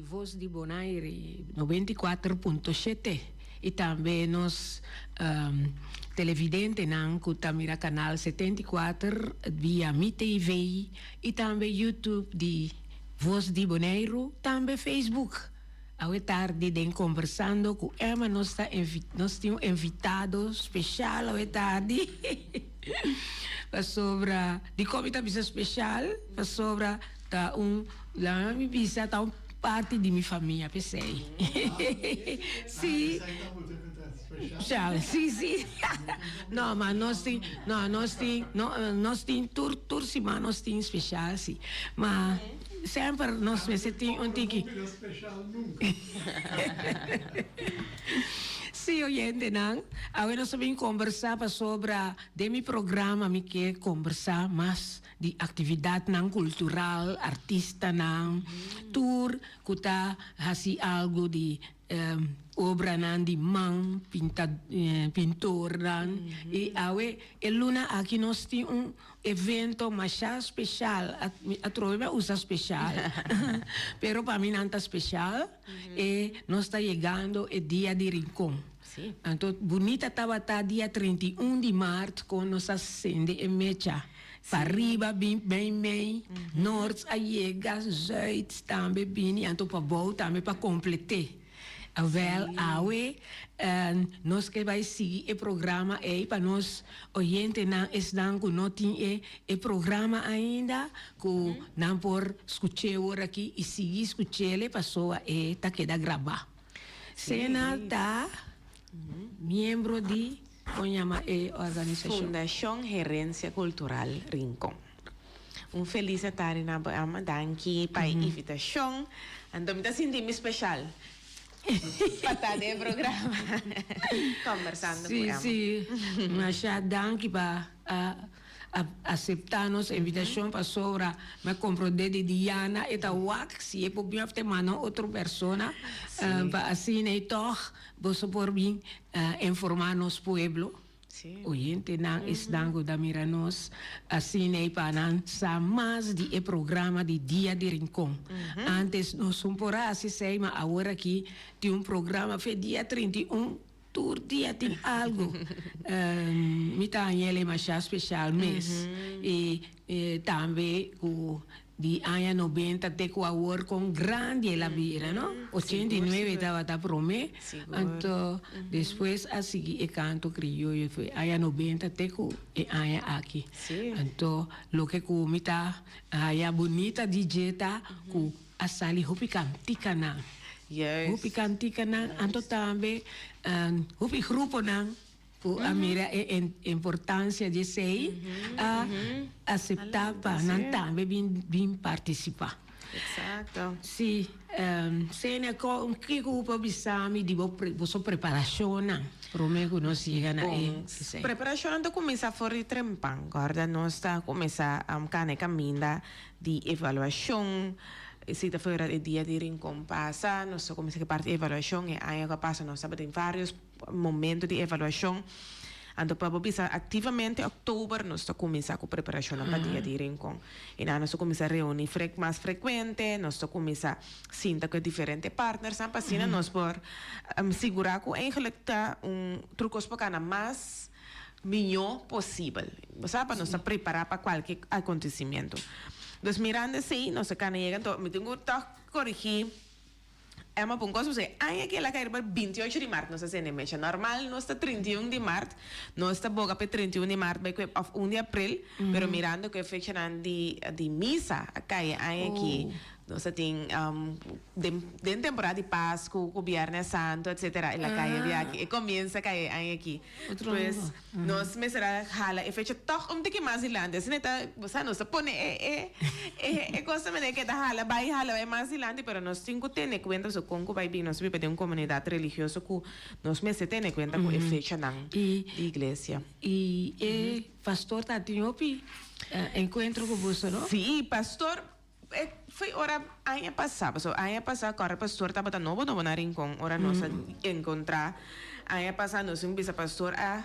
Di Voz di Bonaire 94.7 y tambe nos televidentenan cu ta mira canal 74 via Mi TV y tambe YouTube di Voz di Boneiru, tambe Facebook. Awe tardi den Conversando cu Emma nos ta nos tin un invitado special awe tardi pasobra dicon mi ta bisa special? Pasobra ta un laga mi bisa ta un parti di mi famia p'esei si si si no ma nos tin no nos tin no nos tin tur tur siman nos tin special si ma semper nos mester tin un tiki si oyentenan awe nos ta bin kombersá pasobra den mi programa mi ke kombersá mas di actividadnan cultural, artistanan, tur cu ta haci algo di obranan di man, pinta, pintornan. Y awe e luna aki nos tin un evento masha special, atrobe mi a usa special, pero pa mi nan ta special, e nos ta yegando e dia di Rincon. Anto bunita tabata dia 31 di maart con nos a sende e mecha. Pariba bin meimei, noord a yega, zuid tambe bini, anto pabou tambe pa komplet'é. Awèl, awe nos ke bai sigui e programa ei pa nos oyentenan, esnan ku no tin e e programa ainda, ku nan por skuch'é wor aki i sigui skuch'el pasobra e ta keda grabá. Sena ta miembro di. Kon yama e organisashon? Fundashon Herensia Kultural Rincon. Un felis atardi na bo Elma, danki pa e invitashon. Anto mi ta sinti mi speshal pa ta den e programa Kombersando ku Elma. Si, si. Masha danki pa a aseptá nos invitashon pasobra mi a komprondé di Diana e ta wak si e por bin òf ta manda un otro persona pa asina e tòg boso por bin Informá nos pueblo, oyentenan, esnan ku ta mira nos asina i pa nan sa mas di e programa di Dia di Rincon. Antes nos un por a hasi esei, ma awor aki tin un programa fe dia 31 tur dia tin algu. Mi ta haña el masha speshal mes i tambe ku Di aña nobenta te ku awor kon grandi el a bira, no? 89 tabata promé, anto despues a sigui e kanto krioyo for e aña nobenta te ku e aña aki. Anto loke ku mi ta haya bunita di dje ta ku a sali hopi kantikanan, hopi kantikanan, anto tambe hopi gruponan. Ku a mira e importansia di esei, a aseptá pa nan tambe bin bin partisipá. Exacto. Sí, Senia, kiko bo por bisa mi di bo boso preparashonnan promé ku nos yega na e esei? Preparashonnan ta kuminsá for di trempan. Kòrda nos ta kuminsá kana e kaminda di evaluashon. Si ta fuera e dia di Rincon pasa, nos ta kuminsá ku e parti di evaluashon. E aña ku a pasa nos tabatin vários. Momento di evaluashon. Anto pa bo bisa aktivamente oktober nos ta kuminsá ku preparashonnan pa Dia di Rincon. I nan nos ta kuminsá reuní frek mas frekuente, nos ta kuminsá sinta ku e diferente partnersnan pa asina nos por sigurá ku eigenlik ta un tur kos por kana mas mihó posibel. Bo sa pa nos ta prepará pa kualke akontesimiento. Dus mirando esei nos ta kana yega anto mi tin ku tòg korigí. Emma pon cos pasobra e aña ki el a cay riba 28 di mart nos a sende mecha. Normal nos ta 31 di mart, nos ta boga pa e 31 di mart bay cu e of un di april, pero mirando cu e fechanan di di misa a cay e aña aki, nos a tin den den temporada di Pascu cu Biernes Santo etcetera el a cay e biaha aki, e comiensa cay e aña aki. Pues nos mester a hala e fecha tog un tiki mas dilanti. Asina e ta, bo sa, nos ta pone e, e, e, e cosa manera ke ta hala bai, hala bai mas dilanti, pero nos tin ku tene kuenta so kon ku bai bin. Nos biba den un komunidat religioso ku nos mester tene kuenta ku e fechanan di iglesia. I e pastor ta tin hopi enkuentro ku boso, no? Sí, pastor. E foi ora aña pasá, pasobra aña pasá kòrda pastor tabata nobo nobo na Rincon ora nos a enkontrá aña pasá nos un bisa pastor a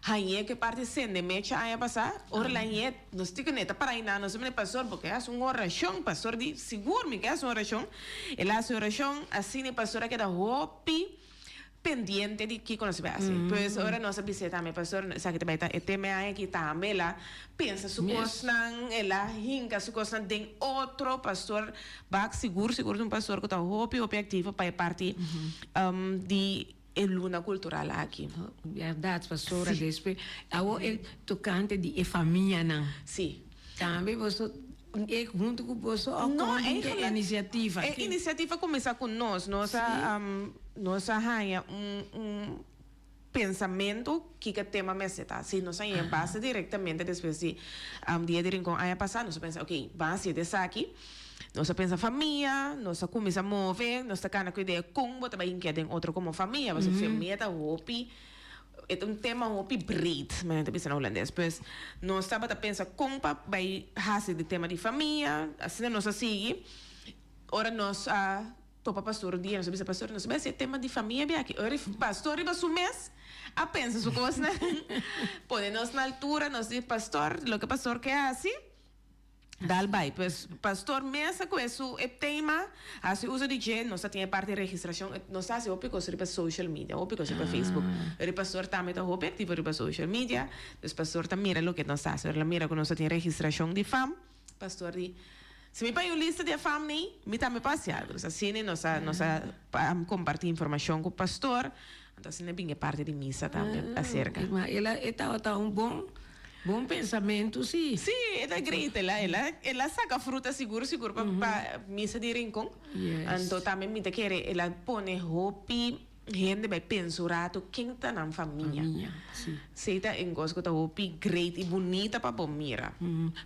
Hañ'é ku e parti sende mecha aña pasá, ora el a hañ'é, nos tin ku neta para einan, nos a mira, Pastor, bo ke hasi un orashon? Pastor di, Sigur mi ke hasi un orashon. El a hasi orashon, asina e pastor a keda hopi pendiente di kiko nos a bai hasi. Pues ora nos a bis'é tambe, Pastor, esaki ta bai ta e tema e aña aki tambe, el a pensa su kosnan, el a hinka su kosnan den otro. Pastor Bak sigur sigur ta un pastor ku ta hopi hopi aktivo pa e parti di e luna kultural aki. Bèrdat, pastora, despues awor e tokante di e famianan. Sí. Tambe boso e huntu ku boso òf No, kon bin e eigenlijk inisiativa? e inisiativa kuminsá ku nos. Nos a nos a haña un un pensamentu kiko e tema mester ta. Si nos a haña basta direktamente despues di Dia di Rincon aña pasá, nos a pensa okey, ban hasi esaki. Nos a pensa famia, nos a kuminsá move, nos ta kana ku idea kon bo ta bai hinkia den otro komo famia, pasobra famia ta hopi, e ta un tema hopi breed, manera ta bisa na hulandes. Pues nos tabata pensa kon pa bai hasi di tema di famia, asina nos a sigui. Ora nos a topa pastor un dia, nos a bisa pastor, nos a bai hasi e tema di famia biaha aki. Ora e pastor riba su mes a pensa su kosnan, pone nos na altura, nos di pastor, loke pastor ke hasi, Dal bai. Pues pastor mes a kohe su e tema, hasi uso di dje, nos ta tin e parti registracion, nos ta hasi hopi cos riba social media, hopi cos riba Facebook. Pero e pastor tambe ta hopi activo riba social media, dus pastor ta mira loke nos ta hasi. Ora el a mira cu nos ta tin registracion di fam, pastor di, si mi paña un lista di e fam nei, mi tambe por hasi algo. Dus asina nos a nos a comparti informacion cu pastor, anto asina bin e parti di misa tambe acerca. Ma el a e tabata un bon Bon pensamentu si. Sí, e ta great. El a, el a, el a saca fruta sigur sigur pa pa misa di Rincon. Yes. Anto tambe mi ta kere el a pone hopi hende bai pensa un rato ken ta nan famia. Famia, si. Sí ta un cos cu ta hopi great y bunita pa bo mira.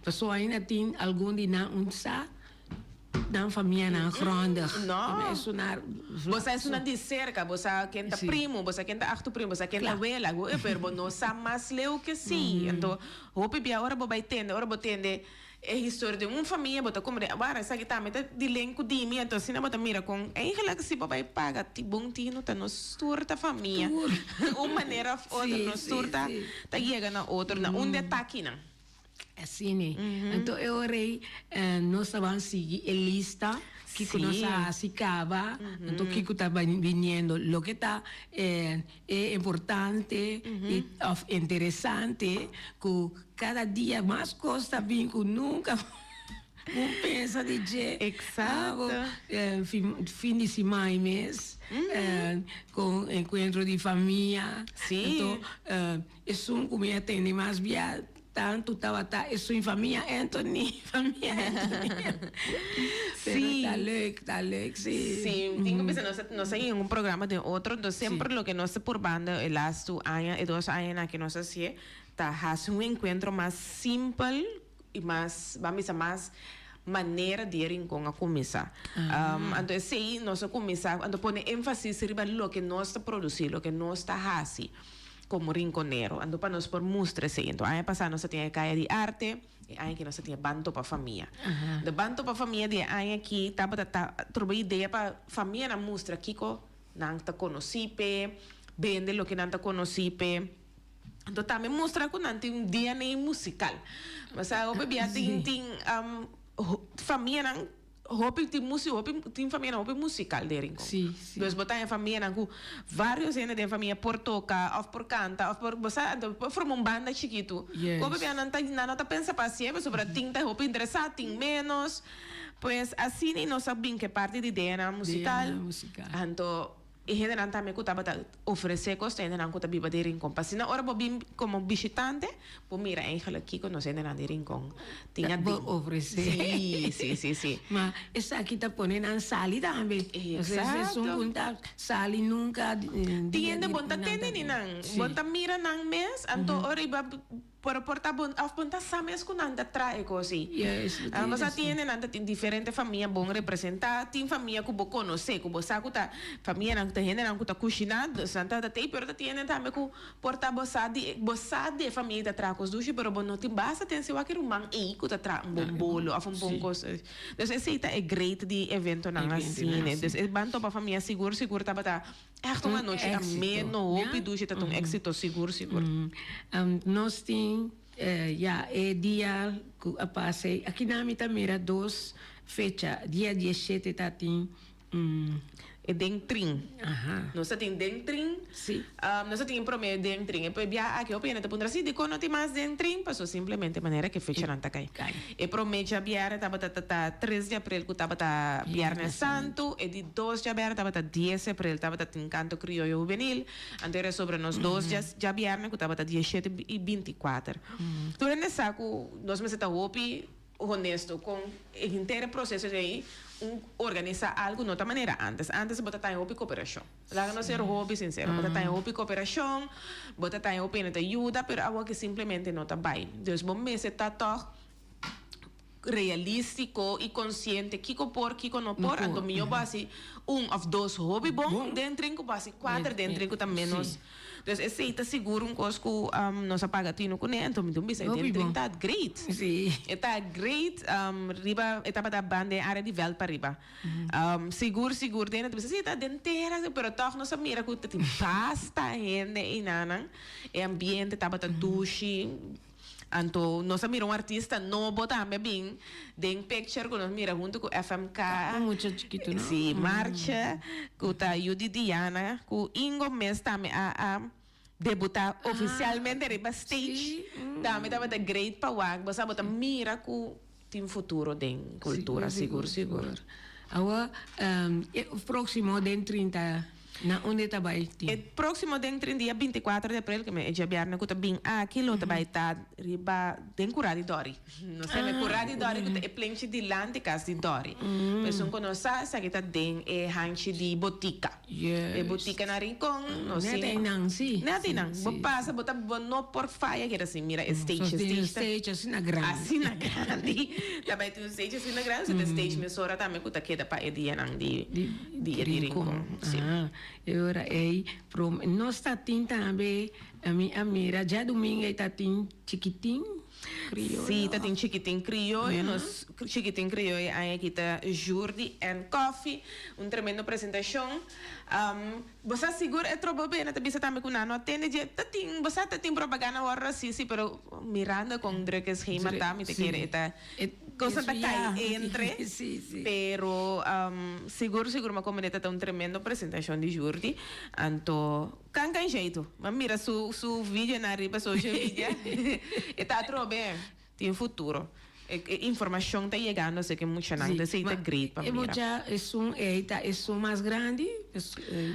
Pasobra ainda tin algun di nan un sa Nan famianan grondig. No. Esunnan. Bo sa esunnan di cerca, bo sa ken ta primo, bo sa ken ta achterprimo, bo sa ken ta wela, pero bo no sa mas leu ke si. Anto, hopi bia ora bo bai tende, ora bo tende e historia di un famia, bo ta komprende, wara, esaki tambe ta di len ku di mi. Anto asina bo ta mira kon eigenlijk si bo bai paga bon tinu ta nos tur ta famia. Un manera of otro nos tur ta yega na otro, na un di e takinan. Asina. Anto e ora ei nos ta ban sigui e lista kiko nos a hasi kaba, anto kiko ta biniendo. Loke ta e importante i òf interesante ku kada dia mas kos ta bin ku nunka bo pensa di dje. Eksakto. Fin di siman ei mes kon enkuentro di famia. Anto esun ku mi a tende mas bia. Tantu tabata esun famia Anthony, famia Anthony. Pero Sí. ta leuk, ta leuk, sí. Sí, tin ku bisa nos nos a yega un programa den otro, entonces semper loke nos ta purbando e lastu aña, e dos añanan ke nos hasié, ta hasi un enkuentro mas simpel i mas, ban bisa mas manera di e Rincon a kuminsá. Anto esei nos a kuminsá, anto pone énfasis riba loke nos ta produsí, loke nos ta hasi. Komo rinkonero, anto pa nos por mustra esei. Anto aña pasá nos a tin e Kaya di Arte, e aña aki nos a tin e Ban Topa Famia. De Ban Topa Famia di e aña aki tabata ta troba idea pa famianan mustra kiko nan ta konosí p'e, bende loke nan ta konosí p'e. Anto tambe mustra ku nan tin un DNA musikal. Pasá hopi bia tin tin famianan. Hopi tin musi hopi tin famianan hopi musical den Rincon. Sí, sí. Dus bo ta haña famianan ku varios hende den famia por toka of por kanta of por bo sa anto por forma un banda chikitu. Yes. Hopi bia nan ta nan no ta pensa pa hasié pasobra tin ta hopi interesá tin ménos. Pues asina nos a bin ku e parti di DNA musical. DNA musical. Anto E hendenan tambe ku tabata ofresé kos ta hendenan ku ta biba den Rincon. Pa asina ora bo bin komo bishitante, bo mira eigenlijk kiko nos hendenan di Rincon tin a Bo den. ofresé. Sí, sí, sí, sí. Ma esaki ta pone nan sali tambe. Exacto. Esun ku ta sali nunka. Tin hende bon ta tende ni nan. Sí. Bon ta mira nan mes, anto ora i ba Pero por ta bon of bon ta sa mes cu nan ta trae cos ey. Yes, bo tin Pasobra razon. tin hendenan ta tin diferente famia bon representa, tin famia cu bo conoce, cu bo sa cu ta famianan cu ta hendenan cu ta cushina, dus nan ta ta tey, pero ta tin hende tambe cu por ta bo sa di bo sa di e famia ey ta traha cos dushi, pero bo no tin basta ten si wak e ruman ey cu ta traha un bon bolo of un bon cos. Dus esey ta e great di eventonan Eventonan asina. asina. Dus e ban topa famia sigur sigur tabata. Echt un anochi ameno, hopi dushi, ta un éxito sigur sigur. Nos tin ya e dia ku a pasa ei, aki nan mi ta mira dos fecha, dia diesshete ta tin. E den trin. Nos ta tin den trin. Sí. Nos ta tin e prome den trin. E bia aki hopi hende ta puntra, sí, dikon no tin mas den trin? Paso simplemente manera ku e fechanan ta kai. E prome djabièrnè tabata ta ta tres di aprel ku tabata Bièrnè Santu. E di dos djabièrnè tabata dies di aprel tabata tin Kanto Krioyo Hubenil. Anto era sobra nos dos djabièrnè ku tabata diesshete i bintikuater. Tur hende sa ku nos mester ta hopi. Honesto, con e henter e proceso ei, un organisa algo no ta manera antes. Antes bo ta taña hopi cooperacion. Laga nos ser hopi sincero. Bo ta taña hopi cooperacion, bo ta taña hopi hende ta yuda, pero awor ki simplemente no ta bay. Dus bo mester ta toch realistico y consciente kico por, kico no por. Anto miyo bo haci un of dos hopi bon den trin cu bo haci cuater den trin cu ta menos. Dus esei ta sigur un kos ku nos a paga tinu kuné, anto mi ta bisa e den trin ta great. E ta great riba e tabata banda e área di vèlt pariba. Sigur sigur den e ta bisa si ta den tera pero tòg nos a mira ku ta tin basta hende einanan. E ambiente tabata dushi. Anto nos a mira un artista nobo tambe a bin den picture cu nos mira hunto cu FMK. Un mucha chiquito no? Si, Marche, cu ta yu di Diana, cu Ingo mes tambe a a debuta oficialmente riba stage. Tambe tabata great pa wak. Bo sa bo ta mira cu tin futuro den cultura, sigur sigur. Awor, e proximo den 30 na unda e ta bai tin? E proximo den 30 dia 24 di april, ke men e djabièrnè ku ta bin aki, lo ta bai ta riba den Kurá di Dòri. Nos ta yama e Kurá di Dòri ku ta e plenchi dilanti kas di Dòri. Pa esun ku no sa, esaki ta den e hanchi di botika. E botika na Rincon, nos tin. Net einan, si. Net einan. Bo pasa, bo ta, bo no por faya keda sin mira e stage. E stage ta. Stage asina grandi. Asina grandi. Ta bai tin un stage asina grandi, so ta stage mesora tambe ku ta keda pa e dianan di dia di Rincon. Si. Ah, e ora ei, prom, nos ta tin tambe, mi a mira djadumingu ei ta tin chikitin. Krioyo. Sí, ta tin Chikitin Krioyo. Nos Chikitin Krioyo aña aki ta Jurdi and Coffee. Un tremendo presentashon. Bo sa sigur e trobo bena ta bisa tambe ku nan no a tende dje. Ta tin, bo sa ta tin propaganda wòrdu hasi sí, pero mirando kon druk e schema ta, mi ta kere e ta kosnan ta kai entre. Pero sigur sigur mi a komprende ta ta un tremendo presentashon di Jurdi. Anto. Kan kan jeito. M'a mira su su videonan riba social media. E ta atrobe. Tin futuro. E e informacion ta yegando así ke muchanan. Sí. Esei ta great pa E mira. mucha esun ei ta esun mas grandi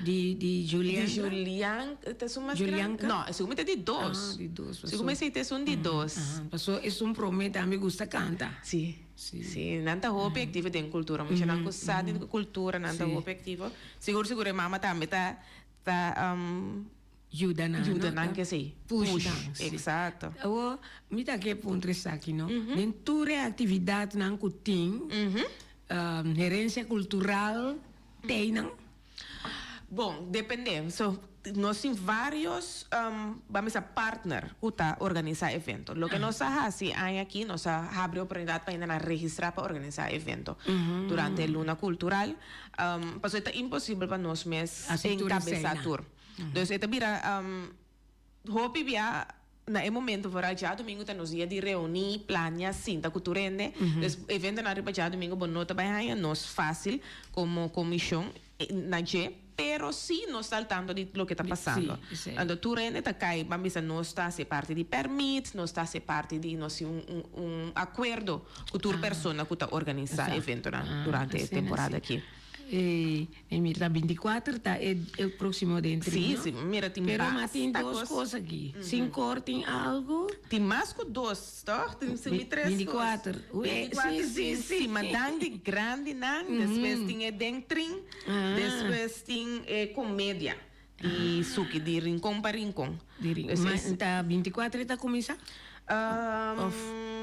di di Juliandra. Di Julian ta esun mas grandi? Julianka? No, esun mi ta di dos. Ah, di dos. Segun mi esei ta esun di dos. Ah, paso esun prome tambe gusta kanta. Sí. Sí. Sí, nan ta hopi activo den cultura. Muchanan ku sa den cultura nan ta hopi activo. Sigur sigur e mama tambe ta Ta Yuda nan, yuda nan ke si. Push nan, si. Exacto. Awor, mi ta ke puntra esaki, no? Den tur e actividadnan cu tin, herencia cultural tey nan? Bon, depende. So, nos tin varios, ban bisa partner cu ta organisa evento. Loke nos a haci aña aki, nos a habri oportunidad pa hendenan registra pa organisa evento durante e luna cultural. Pasobra e ta imposibel pa nos mes enkabesá tur. Dus e ta bira hopi bia na e momento vooral djadumingu ta nos dia di reuní, plania, sinta ku tur hende. Dus eventonan riba djadumingu bo no ta bai haña nos fásil komo komishon na dje, pero sí nos ta al tanto di loke ta pasando. Anto tur hende ta kai, ban bisa nos ta hasi parti di pèrmit, nos ta hasi parti di nos tin un akuerdo Ku tur persona ku ta organisá eventonan durante e temporada aki. E mira ta 24 ta e próksimo den tri, no? Sí, sí, mira tin Pero ma tin dos kos aki. Sin kor tin algu. Tin mas ku dos, tòg? Tin sumi tres kos. 24. 24 tin simadan di grandinan, despues tin e den trin, despues tin e komedia di suki di rincon pa rincon. Ma ta 24 e ta kuminsá? Of?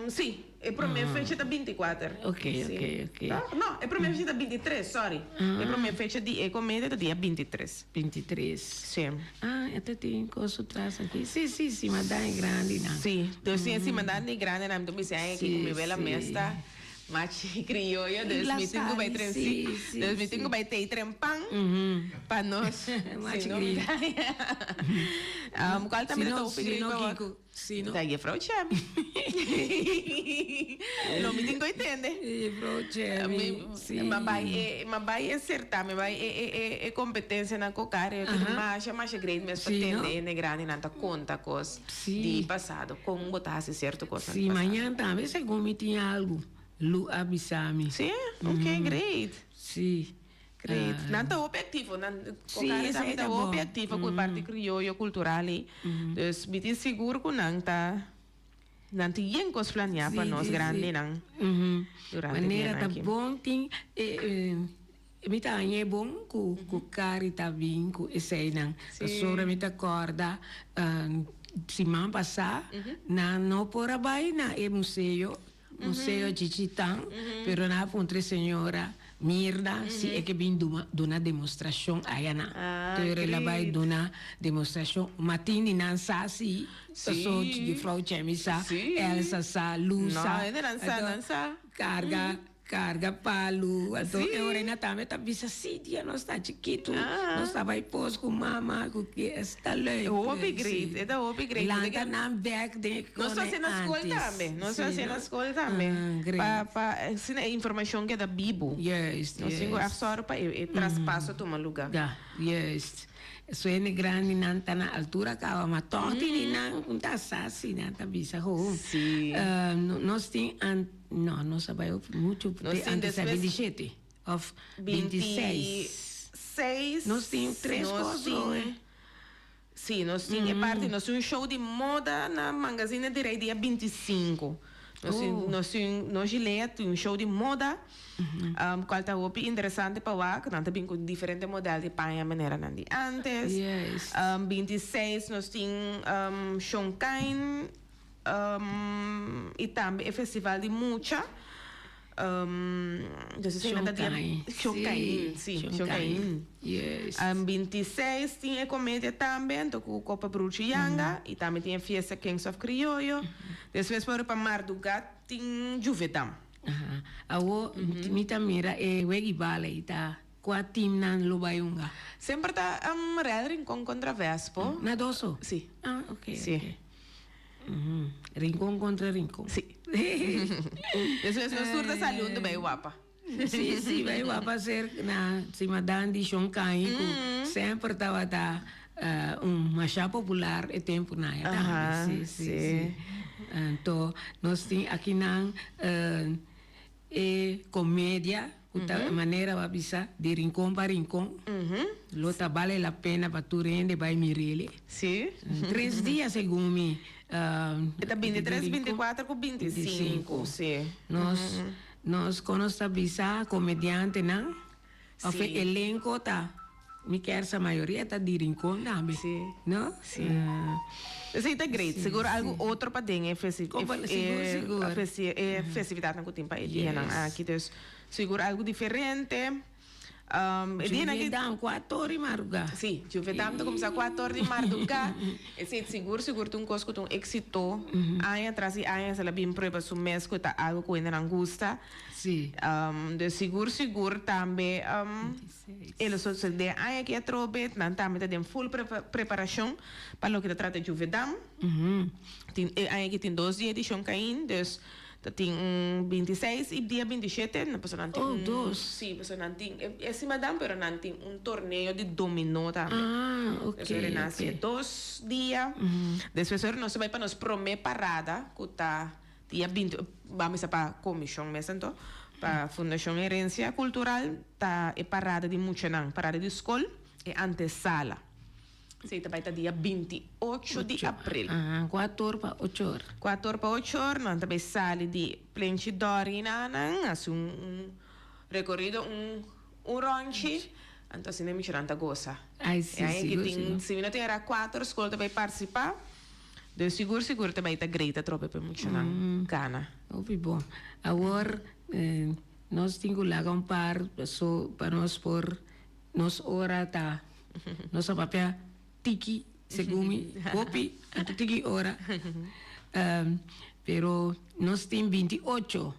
Sí, e promé fecha ta 24. Ok, ok, ok. No, e promé fecha ta 23, sorry. E promé fecha di e komedia ta dia 23. 23. Sí. Ah, e ta tin kos su tras aki. Sí, sí, simadan e grandinan. Sí, dus si e simadan di grandinan mi ta bisa ay aki ku mi wela mes ta. Machi crioyo, dus La mi tin ku bai sali, tren sí, sí. sí, Dus mi tin sí. ku bai tei tren pan pa nos. Machi Si no mi crioyo. ta Kual Si tambe ta no, hopi si great no pa wak? kiko, si no. Ta juffrouw Chemi. Lo mi tin ku entende. Juffrouw Chemi, Mi, sí. m'a bai e, m'a bai e certamen, m'a bai e, e, e, e competencianan ku kare. Masha, masha great mes pa Sí, no? tende hende grandinan ta konta kos. Sí. Di pasado, kon bo ta hasi sierto kosnan Sí, di pasado? mañan tambe segun mi tin algu, Lu a bisa mi. Sí? Ok, great. Sí. Great. Nan ta hopi aktivo, nan Sí, Kokare esei tambe ta ta bon. hopi aktivo ku e parti krioyo kultural ei. Dus mi tin sigur ku nan ta, nan tin yen kos planiá pa Sí, nos sí, sí. grandinan durante e Manera dianan ta aki. bon tin e Mi ta haña e bon ku ku Cari ta bin ku eseinan. Pasobra mi ta kòrda siman pasá nan no por a bai na e museo, Museo Chichitán, pero nan a puntra e señora Mirna si e ke bin duna demostrashon ayanan. Pero el a bai duna demostrashon. Matin di nan sa si, pasobra juffrouw Chemi sa, Elsa sa, Lu sa. Karga. Carga palu, anto e ora tambe ta bisa si dia nos ta chikitu, nos ta bai pos cu mama cu ki es ta leuk. Hopi great, e ta hopi great. Lanta nan bek den e Nos ta kone haci na school antes. tambe, nos ta haci na school tambe. Great. Pa pa asina e informacion keda bibu. Juist, Nos tin cu juist. echt zorg pa e traspaso tuma luga. Ja, juist. Suene grandi nan ta na altura caba, ma toch tin nan un ta sa si nan ta bisa ho. Si. Nos tin No, nos a bai hopi muchu Nos te tin antes a despues 27 of 26. 26. Nos tin tres Nos kos tin lo, eh. Sí, nos tin e parti, nos tin un show di moda na Magazine di Rey dia 25. Nos tin, Oh. nos tin, nos Gilea tin un show di moda, cual ta hopi interesante pa wak. Nan ta bin cu diferente model di paña manera nan di antes. Juist. 26 nos tin Shonkain. Y tambe e festival di mucha. Dus esei ta dia Shonkain. Shonkain, si, Shonkain. Yes. 26 tin e comedia tambe, anto cu Copa Bruchi Yanga. Y tambe tin e fiesta Kings of Crioyo. Despues por pa Marduga tin Juvedam. Aha. Awo mi ta mira e wegi bala y ta cua teamnan lo bay hunga? Semper ta Real Rincon contra Vespo. Na doso? Si. Ah, ok, Si. ok. Rincon contra Rincon. Sí. Despues nos tur ta sali hunto bay wapa. Sí, sí, bay wapa ser na sima Dandi Shon Cain cu semper tabata un masha popular e temponan ya tambe. Sí, sí, sí. Anto nos tin akinan E comedia cu ta manera bo a bisa di rincon pa rincon lo ta bale la pena pa tur hende bay mirele. Sí. Tres dia segun mi. E ta 23, 24 cu 25. Sí. Nos nos con nos ta bisa comediantenan of e elenco ta mi kier sa mayoria ta di rincon tambe. Sí. No? Sí. Esey ta great. Sigur algo otro pa den e festi Sigur, sigur. e festividadnan cu tin pa e dianan aki. Dus sigur algo diferente. E dianan aki. Juvedam cuator di marduga. Sí, Juvedam ta cuminsa cuator di marduga. Esey sigur sigur ta un cos cu ta un exito. Aña tras di aña esey la bin prueba su mes cu ta algo cu hendenan gusta. Sí. Dus sigur sigur tambe. E lo sosodé aña aki atrobe, nan tambe ta den full preparacion pa loke ta trata Juvedam. Tin e aña aki tin dos dia edicion cain, dus ta tin un 26 y dia 27, na pasobra nan tin Oh, un dos. Sí, pasobra nan tin e e simadan, pero nan tin un torneo di dominó tambe. Ah, ok, Dus ora nan haci ok. dos dia. Despues ora nos ta bay pa nos prome parada cu ta Dia binti, ban bisa pa komishon mes anto, pa Fundashon Herensia Kultural ta e parada di muchanan, parada di skol, e antesala. Esei ta bai ta dia 28 di april. Aha, kuator pa ocho or. Kuator pa ocho or, nan ta bai sali di Plenchi Dòri nan, hasi un un rekorido, un un rònchi, anto asina e muchanan ta gosa. Ai, si, E aña sigur, aki tin, sigur. si mi no tin era kuater skol ta bai partisipá. Dus sigur sigur ta bay ta great atrobe pa e muchanan gana. Hopi bon. Awor nos tin cu laga un par paso pa nos por nos ora ta nos a papia tiki segun mi hopi anto tiki ora pero nos tin 28.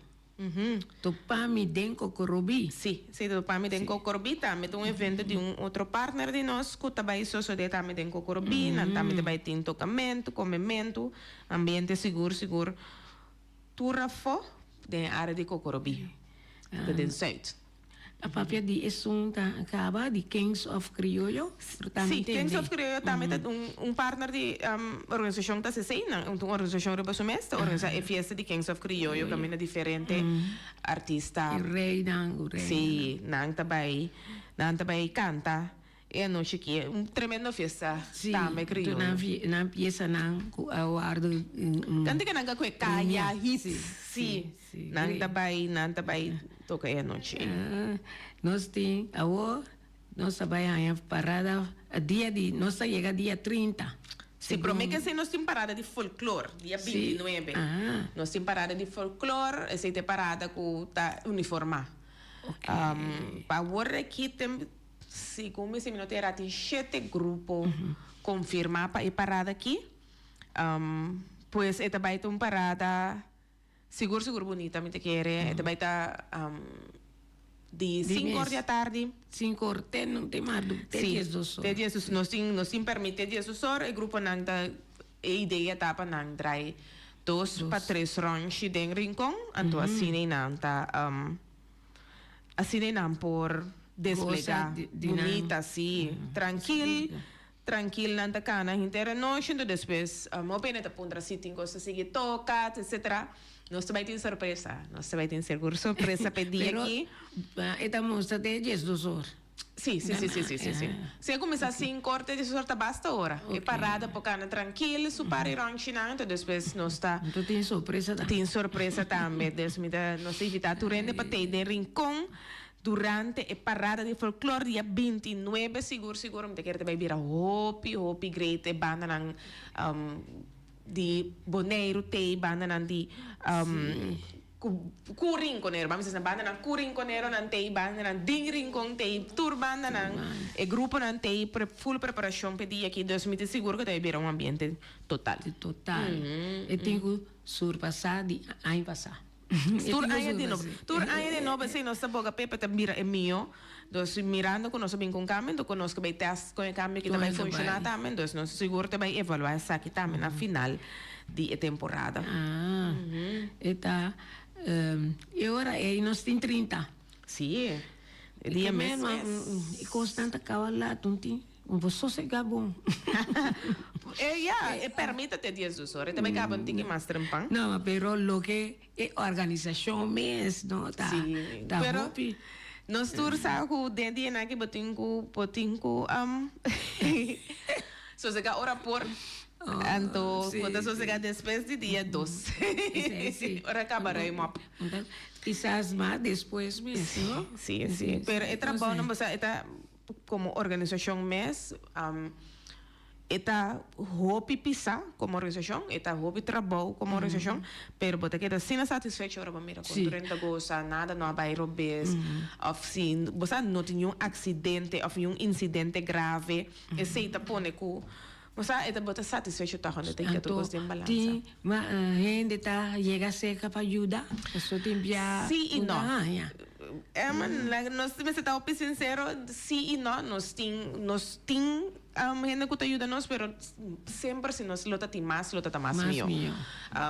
Topa mi den Kokorobí. Sí, sí, topa mi den Kokorobí tambe ta un evento di un otro partner di nos ku ta bai sosodé tambe den Kokorobí. Nan tambe ta bai tin tokamentu, komementu, ambiente sigur sigur tur afó den e área di Kokorobí, ta den Zuid. A papia di esun ta caba di Kings of Criollo? Sí, Kings of Criollo tambe ta un partner di organisacion ta CC, nan un organisacion riba su mes ta organisa e fiesta di Kings of Criollo caminda diferente artista. E reynan, u reynan. Sí, nan ta bay, nan ta bay canta E anochi aki e un tremendo fiesta tambe crioyo. Sí, tur nan piesanan cu a wordo. Tanto cu nan ka cu caya hits. Sí, nan ta bay, nan ta bay toca e anochi ey. Nos tin awor nos ta bay haña parada dia di, nos ta yega dia 30. Sí, prome ke esey nos tin parada di folklor, dia 29. Nos tin parada di folklor, esey ta e parada cu ta uniforma. Pa awor aki tem. Segun mi si mi no ta era tin shete grupo konfirmá pa e parada aki. Pues e ta bai ta un parada sigur sigur bunita mi ta kere. E ta bai ta di sinku or di atardi. Sinku or te te mardu te diesdos or. Te diesdos nos tin nos tin permit te diesdos or e gruponan ta e idea ta pa nan drai dos pa tres rònchi den Rincon anto asina ei nan ta. Asina e nan por desplegá bunita, sí, trankil, trankil nan ta kana henter anochi, enton despues hopi hende ta puntra si tin kos ta sigui toka, etcetera. Nos ta bai tin sorpresa, nos ta bai tin sigur sorpresa pa e dia aki. Pero e ta mustra te diesdos or. Sí, sí, sí, sí, sí, sí, sí. Si e kuminsá sinku or te diesdos or ta basta ora. E parada por kana trankil su par i rònchinan, enton despues nos ta. Enton tin sorpresa tambe. Tin sorpresa tambe. Dus mi ta, nos ta invitá tur hende pa tei den Rincon durante e parada di folklor dia 29 sigur sigur mi ta kere ta bai bira hopi hopi great e bandanan di Boneiru tei bandanan di Ku ku rinkonero, bami sa bandanan ku rinkoneronan t'ei, bandanan din rincon t'ei, tur bandanan, e gruponan t'ei pre full preparashon p'e dia aki, dus mi ta sigur ku ta bira un ambiente total. Total. E tin ku surpasá di aña pasá. Tur aña di nobo, tur aña di nobo esei nos ta boga p'e, p'e ta bira e mihó. Dus mirando ku nos a bin ku un kambio, enton ku nos ke bai tèst kon e kambio aki ta bai funshoná tambe, dus nos sigur ta bai evaluá esaki tambe na final di e temporada. Ah, e ta e ora ei nos tin 30. Sí, e dia mes mes. E kosnan ta kaba lat, un tin, un por sosegá bon. E ya, e pèrmit ta te diesdos ora, e ta bai kaba un tiki mas trempan. No, pero loke E organisashon mes no ta ta hopi. Nos tur sa ku den di esaki bo tin ku bo tin ku sosega ora por anto bo ta sosega despues di dia dos ora kaba ruim op. Kisas mas despues mes no. Si si pero e trabounan bo sa e ta komo organisashon mes. E ta hopi pisá komo organisashon, e ta hopi trabou komo organisashon, pero bo ta keda asina satisfecho ora bo mira kon tur hende ta gosa, nada no a bai robes, òf si bo sa no tin niun aksidente òf niun insidente grave, esei ta pone ku bo sa e ta bo ta satisfecho tòg unda ta hinka tur kos den balansa. Tin hende ta yega serka pa yuda? Pasobra tin bia Sí i ku no. ta haña. Herman, nos mester ta hopi sinsero, sí i no, nos tin nos tin hende ku ta yuda nos, pero semper si nos lo ta tin mas, lo ta ta mas mihó.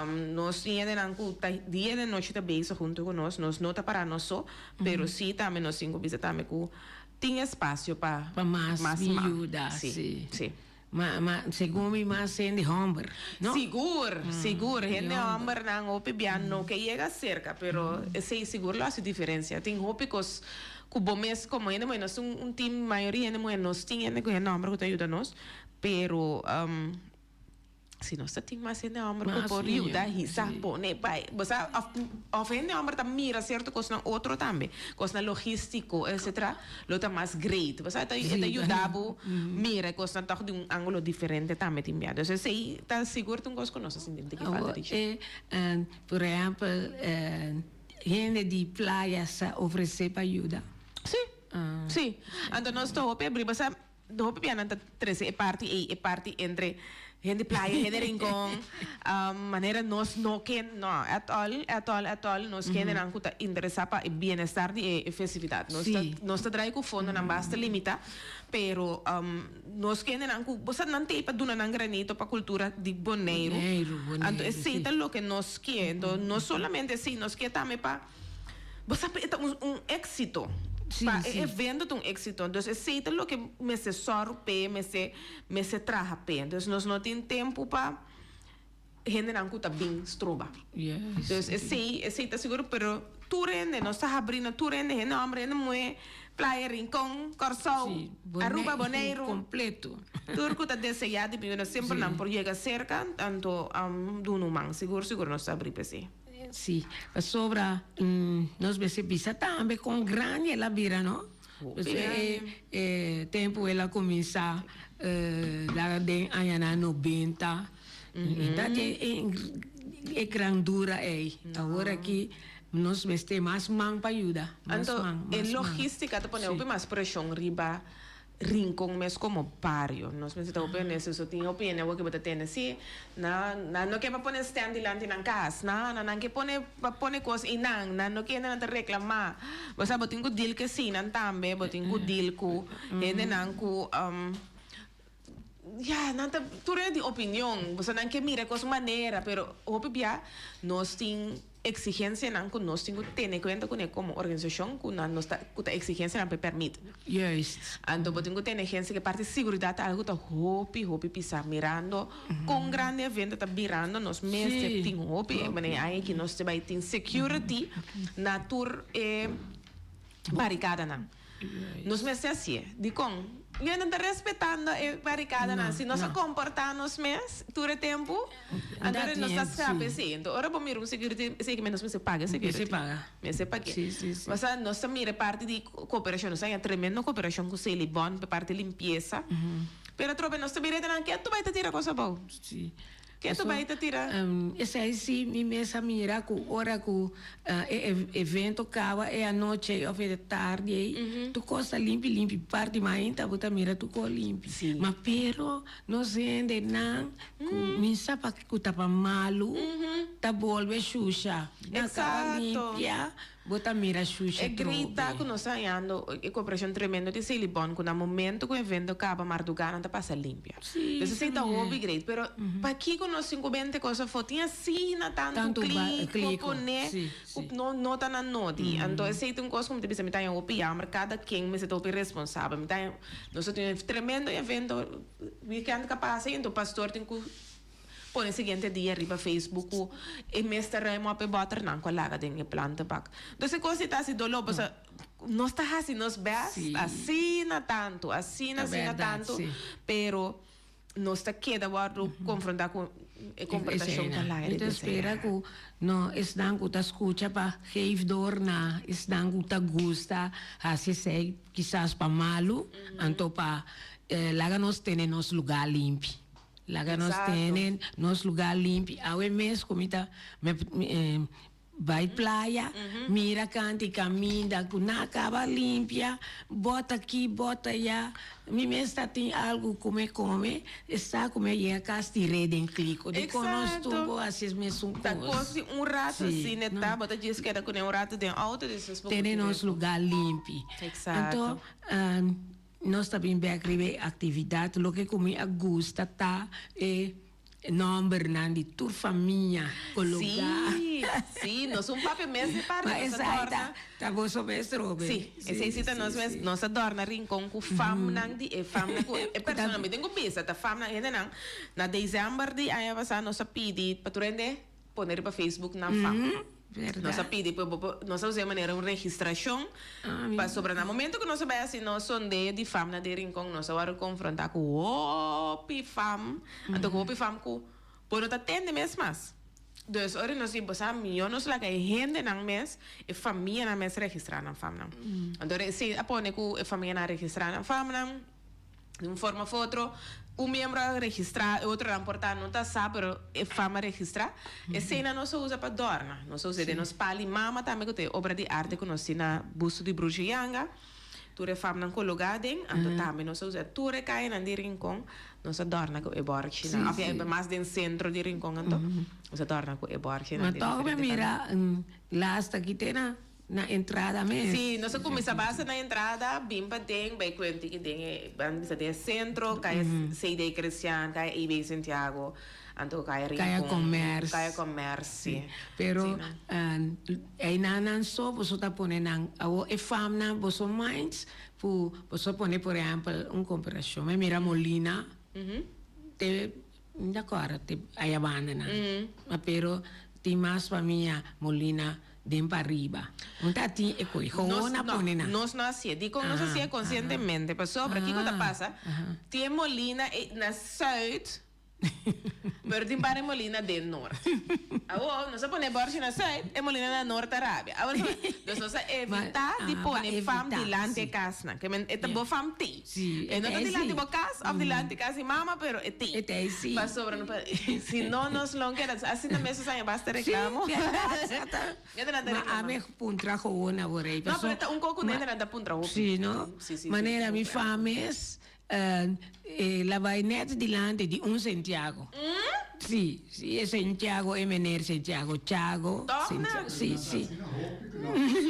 Nos tin hendenan ku ta dia i nochi ta bezig huntu ku nos, nos no ta para nos so, pero sí tambe nos tin ku bisa tambe ku tin espasio pa Pa mas yuda, sí. Sí. Ma, ma, segun mi mas hende homber, no? Sigur, sigur. Hende hombernan hopi bia no ke yega serka, pero esei sigur lo hasi diferensia. Tin hopi kos ku bo mes komo hende muhé, nos tin un team, mayoria hende muhé, nos tin hende ku hende homber ku ta yuda nos, pero si nos ta tin mas hende homber ku por yuda hisa, pone, bai, bo sa, òf, òf hende homber ta mira sierto kosnan otro tambe, kosnan logístiko, etcetera. Lo ta mas great. Bo sa, e ta yuda bo mira e kosnan tòg di un ángulo diferente tambe tin bia. Dus esei ta sigur ta un kos ku nos a sinti tin ki falta di dje. Por ehèmpel, hende di playa sa ofresé pa yuda? Sí, sí. Anto nos ta hopi abrí. Bo sa, hopi bia nan ta trese e parti ei, e parti entre. Hende Playa, hende Rincon, manera nos no ke, no, at all, at all, at all, nos ke hendenan ku ta interesá pa e bienestar di e festividat. Nos ta, nos ta drai ku fondonan basta limitá, pero nos ke hendenan ku, bo sa nan t'ei pa duna nan granito pa kultura di Boneiru. Anto esei ta loke nos ke. Anto no solamente esei, nos ke tambe pa, bo sa e ta un un éksito. Pa e evento ta un éksito. Entonces esei ta loke mester sòru p'e, mester. Mester traha p'e. Entonces nos no tin tempu pa hendenan ku ta bin stroba. Entonces esei, esei ta sigur, pero tur hende, nos ta habri na tur hende, hende homber, hende muhe, Playa, Rincon, Kòrsou, Aruba, Boneiru. Kompleto. Tur ku ta deseá di bin, semper nan por yega serka, anto duna un man. Sigur, sigur nos ta habri p'esei. Sí, pasobra nos mester bisa tambe kon grandi el a bira, no? E e tempu el a kuminsá la den añanan nobenta i ta tin e grandura ei. Awor aki nos mester mas man pa yuda, mas Anto man, e mas man. logística ta pone hopi mas preshon riba Rincon mes como bario. Nos mester ta hopi honesto. So tin hopi hende awor ke bo ta tende si nan nan no ke pa pone stand dilanti nan cas. Nan nan ke pone pa pone cos eynan. Nan no ke hende nan ta reclama. Bo sa bo tin cu deal cu eseynan tambe. Bo tin cu deal cu hendenan cu ya nan ta tur hende tin opinion. Bo sa nan ke mira cos un manera pero hopi bia nos tin. Exigencianan cu nos tin cu tene cuenta cune como organisacion cu nan nos ta cu ta exigencianan pa e permit. Juist. Anto bo tin cu tene exigencia cu e parti siguridad ta algo cu ta hopi hopi pisa mirando con grandi evento ta birando nos mester tin hopi manera e aña aki nos ta bay tin security na tur e baricadanan. Nos mester hacié. Dicon? Yo no ta respetando e baricadanan. Si nos a comporta nos mes tur e tempo, anto nos ta scape sí. Anto ora bo mira un security, esey kimen nos mester paga e security. Mester paga. Mester pagu'e. Sí, sí, sí. Pasobra nos ta mira e parti di cooperacion. Nos a haña tremendo cooperacion cu Selibon pa e parti limpieza. Pero atrobe nos ta mira e nan, ke tu bay ta tira cos abou? Sí. Ke tu bai ta tira? Esei si mi mes a mira ku ora ku e evento kaba e anochi ei òf e tardi ei, tur kos ta limpi limpi. Parti mainta bo ta mira tur kos limpi. Ma pero nos hendenan ku mi sa ku ta pa malu ta bolbe shusha. Nan kaba limpia. Bo ta mira shusha E grita trobe. ku nos ta hañando e koperashon tremendo di Selibon ku na momento ku evento kaba marduga nan ta pasa limpia. Sí, Entonces esei ta también. hopi great pero pakiko nos tin ku bente kos afó tin asina tantu Tantu ba kliko kliko, pone sí, ku sí. no no ta na nodi. Anto esei ta un kos ku mi ta bisa mi ta haña hopi yammer kada ken mester ta hopi responsabel. Mi ta haña nos ta tin un tremendo evento weekend ku a pasa i anto pastor tin ku Pone siguiente dia riba Facebook ku e mes ta ruim op e bòternan ku a laga den e plantenbak. Entonces e kos ei ta hasi doló pasobra nos ta hasi nos bèst asina tantu, asina asina tantu, pero nos ta keda wòrdu konfrontá ku e komportashon ta laga Mi riba ta esei. spera ku no esnan ku ta skucha pa geef door na esnan ku ta gusta hasi esei kisas pa malu anto pa laga nos tene nos lugá limpi. Laga nos tene nos lugar limpi. Awe mes ku mi ta bai playa, mira kanti kaminda ku nan a kaba limpia, bota aki, bota aya. Mi mes ta tin algu ku mi kome, e sa ku mi a yega kas tir'é den kliko. Dikon nos tur bo hasi es mesun kos? Ta kos di un rato si neta, bo ta djis keda kuné un rato den outo, despues bo Tene nos lugar limpi. Anto Nos ta bin bek riba e actividad. Loke cu mi a gusta ta e nombernan di tur famia cologa. Sí, sí, nos un papia mes di parti, Ma nos a esai dorna. ta, ta boso mes trobe. Sí, esei sí ta nos mes. Nos a dorna Rincon cu famnan di e famnan cu e persona mi tin cu bisa ta famnan hendenan. Na december di aña pasa nos a pidi pa tur hende pone riba Facebook nan fam. Nos a pidi pa bo por, nos a usa e manera un registrashon pasobra na momento ku nos a bai hasi nos sondeo di fam na den Rincon nos a wòrdu konfrontá ku hopi fam, anto ku hopi fam ku bo no ta tende mes mas. Dus ora nos di bo sa mihó nos laga e hendenan mes, e famianan mes registrá nan famnan. Anto esei a pone ku e famianan a registrá nan famnan. Di un forma of otro, un miembro a registrá, e otronan por ta no ta sa, pero e fam a registrá. Eseinan nos a usa pa dòrna. Nos a usa den nos pal di mama tambe, ku ta e obra di arte ku nos tin na busto di Bruce Yanga. Tur e famnan kologá aden. Anto tambe nos a usa tur e kayanan di Rincon. Nos a dòrna ku e bòrchinan. Òf ya mas den sentro di Rincon anto. Nos a dòrna ku e bòrchinan. Ma tòg mi a mira lasta ki te na na entrada mes. Sí, nos a kuminsá basta na entrada, bin paden, bai kuenti ki den e, ban bisa den e sentro, kaya CD Cristian, kaya EB Santiago, anto kaya Rincon. Kaya Commerce. Kaya Commerce, sí. Pero einan nan so boso ta pone nan, awor e famnan boso minds Ku boso a pone por ehèmpel un komparashon, mi a mira Molina te mi ta kòrda te aya banda nan, ma pero tin mas famia Molina den pariba. Un ta tin e koe, gewoon a pone nan. Nos no hasié. Dikon nos hasié konsientemente? Pasobra kiko ta pasa? Tin e Molina na sùit. Pero tin par e molina den nort. Awor, nos a pone e bòrchi na sùit, e molina na nort ta rabia. Awor, dus nos a evitá di pone fam dilanti e kasnan. Ke men, e ta bo fam tei. E no ta dilanti bo kas òf dilanti kas di mama, pero e tei. Pasobra no pa, si no nos lo keda. Asina mes nos haña basta reklamo. Ma ami puntra gewoon awor ei. No, pero e ta un koko nedernan ta puntra hopi. Si, no? Manera mi fam mes. El a bai net dilanti di un Santiago. Sí, sí, e Santiago, e meneer Santiago, Chago. Toch nan? Sí, sí.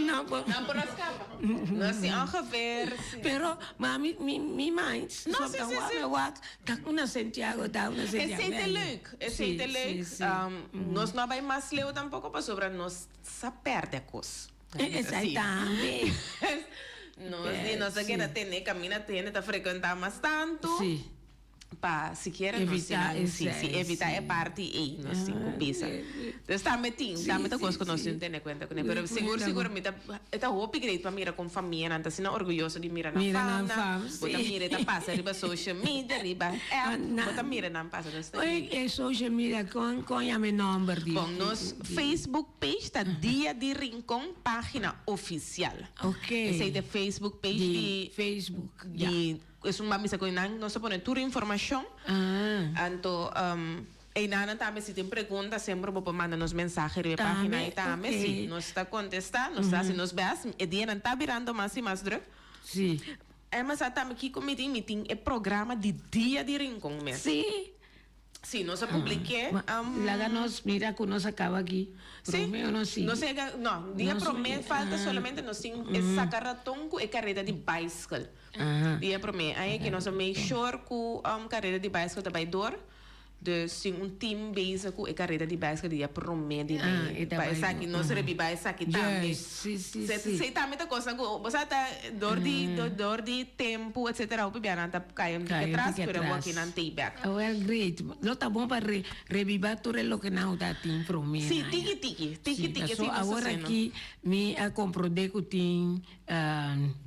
No por. Nan por a scapa. No, sí, ongeveer, sí. Pero, ma mi, mi, mi mind, No, sí, sí, sí. mi wak, ta una Santiago, ta una Santiago. Esei ta leuk, esei ta leuk. Sí, sí, sí. Nos no a bai mas leu tampoco pasobra nos sa perde cos. Esei tambe. Nos di nos a keda tene kaminda tene ta frekuentá mas tantu. Sí. Pa sikiera nos tin Evitá un sí, esei, sí, evitá sí. e parti ei nos tin ku bisa. Dus tambe tin, tambe ta kos ku nos tin tene kuenta kuné. Pero sigur sigur mi ta e ta hopi great pa mira kon famianan ta asina orguyoso di mira nan Mira nan famnan. fam, Bo ta sí. mira e ta pasa riba social media, riba app, bo ta mira nan pasa. Dus ta Oye, great. e social media kon kon yama e nòmber di Bon, nos Facebook Page ta Dia di Rincon pagina oficial. Ok. Esey ta e Facebook page Di di Facebook, ya. di esun ban bisa cu nan nos ta pone tur informacion. Ah. Anto eynan nan tambe si tin pregunta semper bo por manda nos mensahe riba e pagina Tambe, ey tambe. ok. Si, nos ta contesta, nos ta haci nos best. E dianan ta birando mas y mas druk. Si. Emma sa tambe kico mi tin, mi tin e programa di Dia di Rincon mes. Si. Sí, nos a publik'é. Laga nos mira ku nos a kaba aki. Sí. Promé o no sigui? Nos yega, no, dia promé falta solamente nos tin e saka raton ku e kareda di baiskel. Dia promé. Ai aki nos a make sure ku kareda di baiskel ta bai dor. Dus tin un team bezig ku e kareda di baiskel dia promé di mei. Pa esaki nos rebiba esaki tambe. Juist, sí, sí, sí. Esei tambe ta kosnan ku bo sa ta dor di dor di tempu etcetera hopi bia nan ta kai un tiki atras pero awor aki nan tei bek. Well great. Lo ta bon pa rebiba tur e loke nan ta tin prome. Sí, tiki tiki, tiki tiki So awor aki mi a comprende ku tin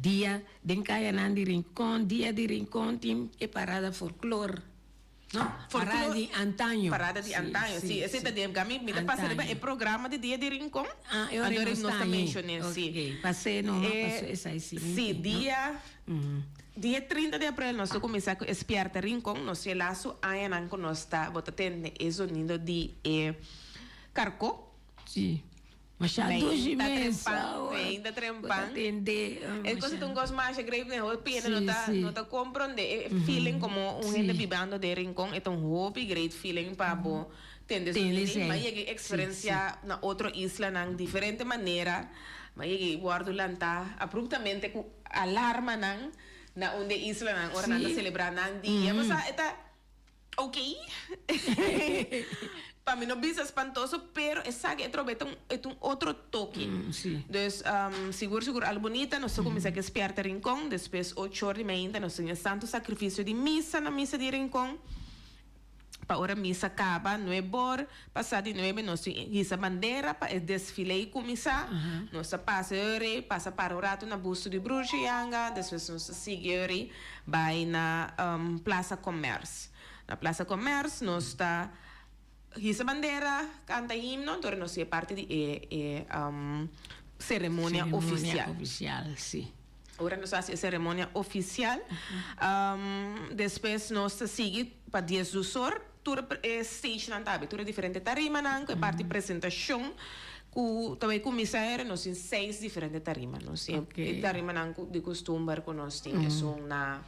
dia den kayanan di Rincon, dia di Rincon tin e parada folklor. No, parada di antaño. Parada di antaño, sí. Esei ta den mi mi ta pasa riba e programa di Dia di Rincon. Ah, e ora Anto nos nos ta ta ahí. mencion'é, sí. Ok, pas'é no, ma pas'é esei sí. mi Sí, no? dia dia 30 di aprel nos ta kuminsá ku e Spièrta Rincon. Nos tin e lastu añanan ku nos ta bo ta tende e zonido di e karkó. Sí. Masha dushi Meinta mes. trempan, meinta trempan. Bo ta tende. E cosa ta un cos masha grave den hopi hende no ta no ta comprende e feeling como un hende bibando den Rincon e ta un hopi great feeling pa bo tende su feeling. M'a yega experiencia na otro islanan diferente manera. M'a yega wordo lanta abruptamente cu alarmanan na un den islanan ora nan ta celebra nan dia. Pasobra e ta. Ok. Pa mi no bisa spantoso, pero esaki e trobe ta un, e ta un otro toke. Sí. Dus, sigur sigur al bunita, nos ta kuminsá ku e Spièrta Rincon, despues ocho or di mainta nos tin e Santo Sakrifisio di Misa na Misa di Rincon. Pa ora misa kaba, nuebe or pasá di nuebe nos tin hisa bandera pa e desfile kuminsá. Nos ta pasa e ora ei, pasa para un ratu na Busto di Broertje Janga, despues nos ta sigui e ora ei Bai na Plaza Commerce. Na Plaza Commerce nos ta hisa bandera, canta himno, anto nos tin e parti di e e ceremonia oficial. Ceremonia oficial, si. Ora nos haci e ceremonia oficial, despues nos ta sigui pa diesdos or, tur e stagenan ta habri, tur e diferente tarimanan cu e parti presentacion Ku ta bai kuminsá era nos tin seis diferente tarima. Nos tin e tarimanan ku di kustumber ku nos tin esun na.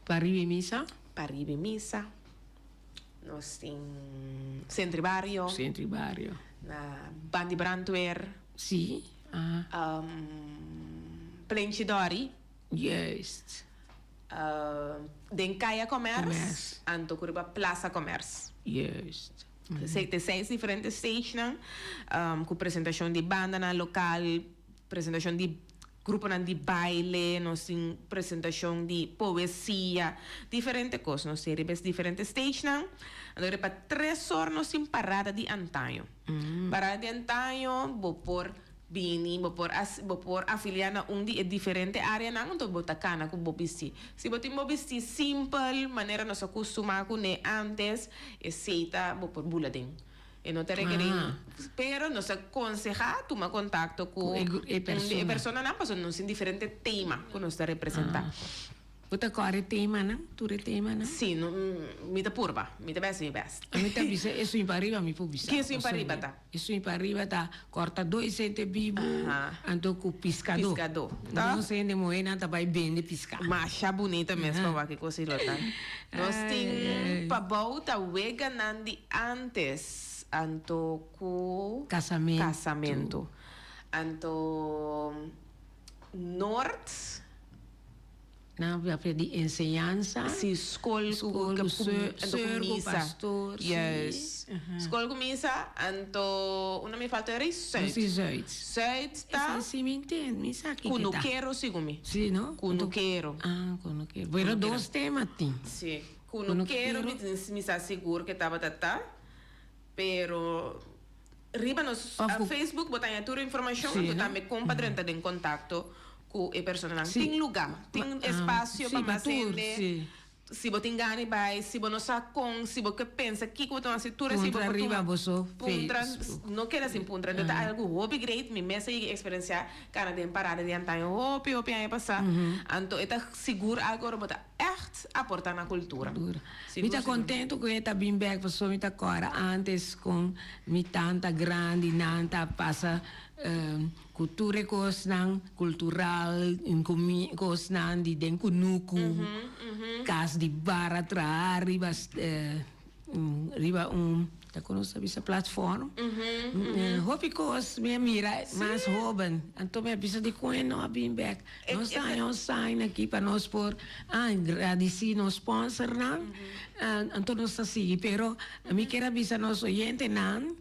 Pariba e misa? Pariba Misa. Nos tin Centro Barrio. Centro Barrio. Na Bandi Brandweer. Si. Aha. Plenchi Dori. Juist. Den Kaya Commerce. Anto ku riba Plaza Commerce. Juist. Te seis diferente stagenan ku presentashon di bandanan lokal, presentashon di gruponan di baile, nos tin presentashon di poesia, diferente kos. Nos tin riba es diferente stagenan. Anto riba tres or nos tin parada di antaño. Parada di antaño bo por bini, bo por bo por afiliá na un di e diferente áreanan, anto bo ta kana ku bo bistí. Si bo tin bo bistí simpel, manera nos a kustumá kuné ántes, esei ta bo por bula den. E no ta rekerí, pero nos ta konsehá tuma kontakto ku un di e personanan pasobra nos tin diferente tema ku nos ta representá. Bo ta kòrda e temanan, tur e temanan? Sí, mi ta purba, mi ta bes mi bèst. Mi ta bisa esun pa riba mi por bisa. Ki esun pa riba ta? Esun pa riba ta kòrtadó i sente bibu, anto ku piskadó. Piskadó. Nos hende muhénan ta bai bende piská. Masha bunita mes pa wak e kos ei lo ta. Nos tin pabou ta weganan di ántes, anto ku. Kasamentu. Kasamentu. Anto Noord. Nan a papia di enseñansa. Si, skol ku ku seur ku pastor. Si. Juist. Skol ku misa, anto unda mi falta eri? Zuid. Si, Zuid. Zuid ta. Esa si mi ntende, mi sa kiko ta. Kunukero sigun mi. Si, no? Kunukero. Ah, kunukero. Pero dos tema tin. Si, kunukero mi sa sigur ke tabata ta, pero riba nos Facebook bo ta haña tur informashon, anto tambe kon pa drenta den kontakto ku e personanan. Tin lugá, tin espasio pa mas hende. Si bo tin gana di bai, si bo no sa kon, si bo ke pensa kiko bo ta hasi, tur esei bo por tuma. Puntra, no keda sin puntra. Enton ta algu hopi great, mi mes a yega eksperensiá kana den parada di antaño hopi hopi aña pasá. Anto e ta sigur algu ora bo ta ègt aportá na kultura. Mi ta kontento ku e ta bin bèk pasobra mi ta kòrda ántes kon mi tanta grandi nan ta pasa Ku tur e kosnan kultural, kosnan di den kunuku, kas di bara traha riba riba un ta kon nos ta bisa platform. Hopi kos mi a mira mas hoben, anto mi a bisa dikon e no a bin bek. Nos ta haña un sign aki pa nos por gradisí nos sponsornan, anto nos ta sigui. Pero mi kier a bisa nos oyentenan.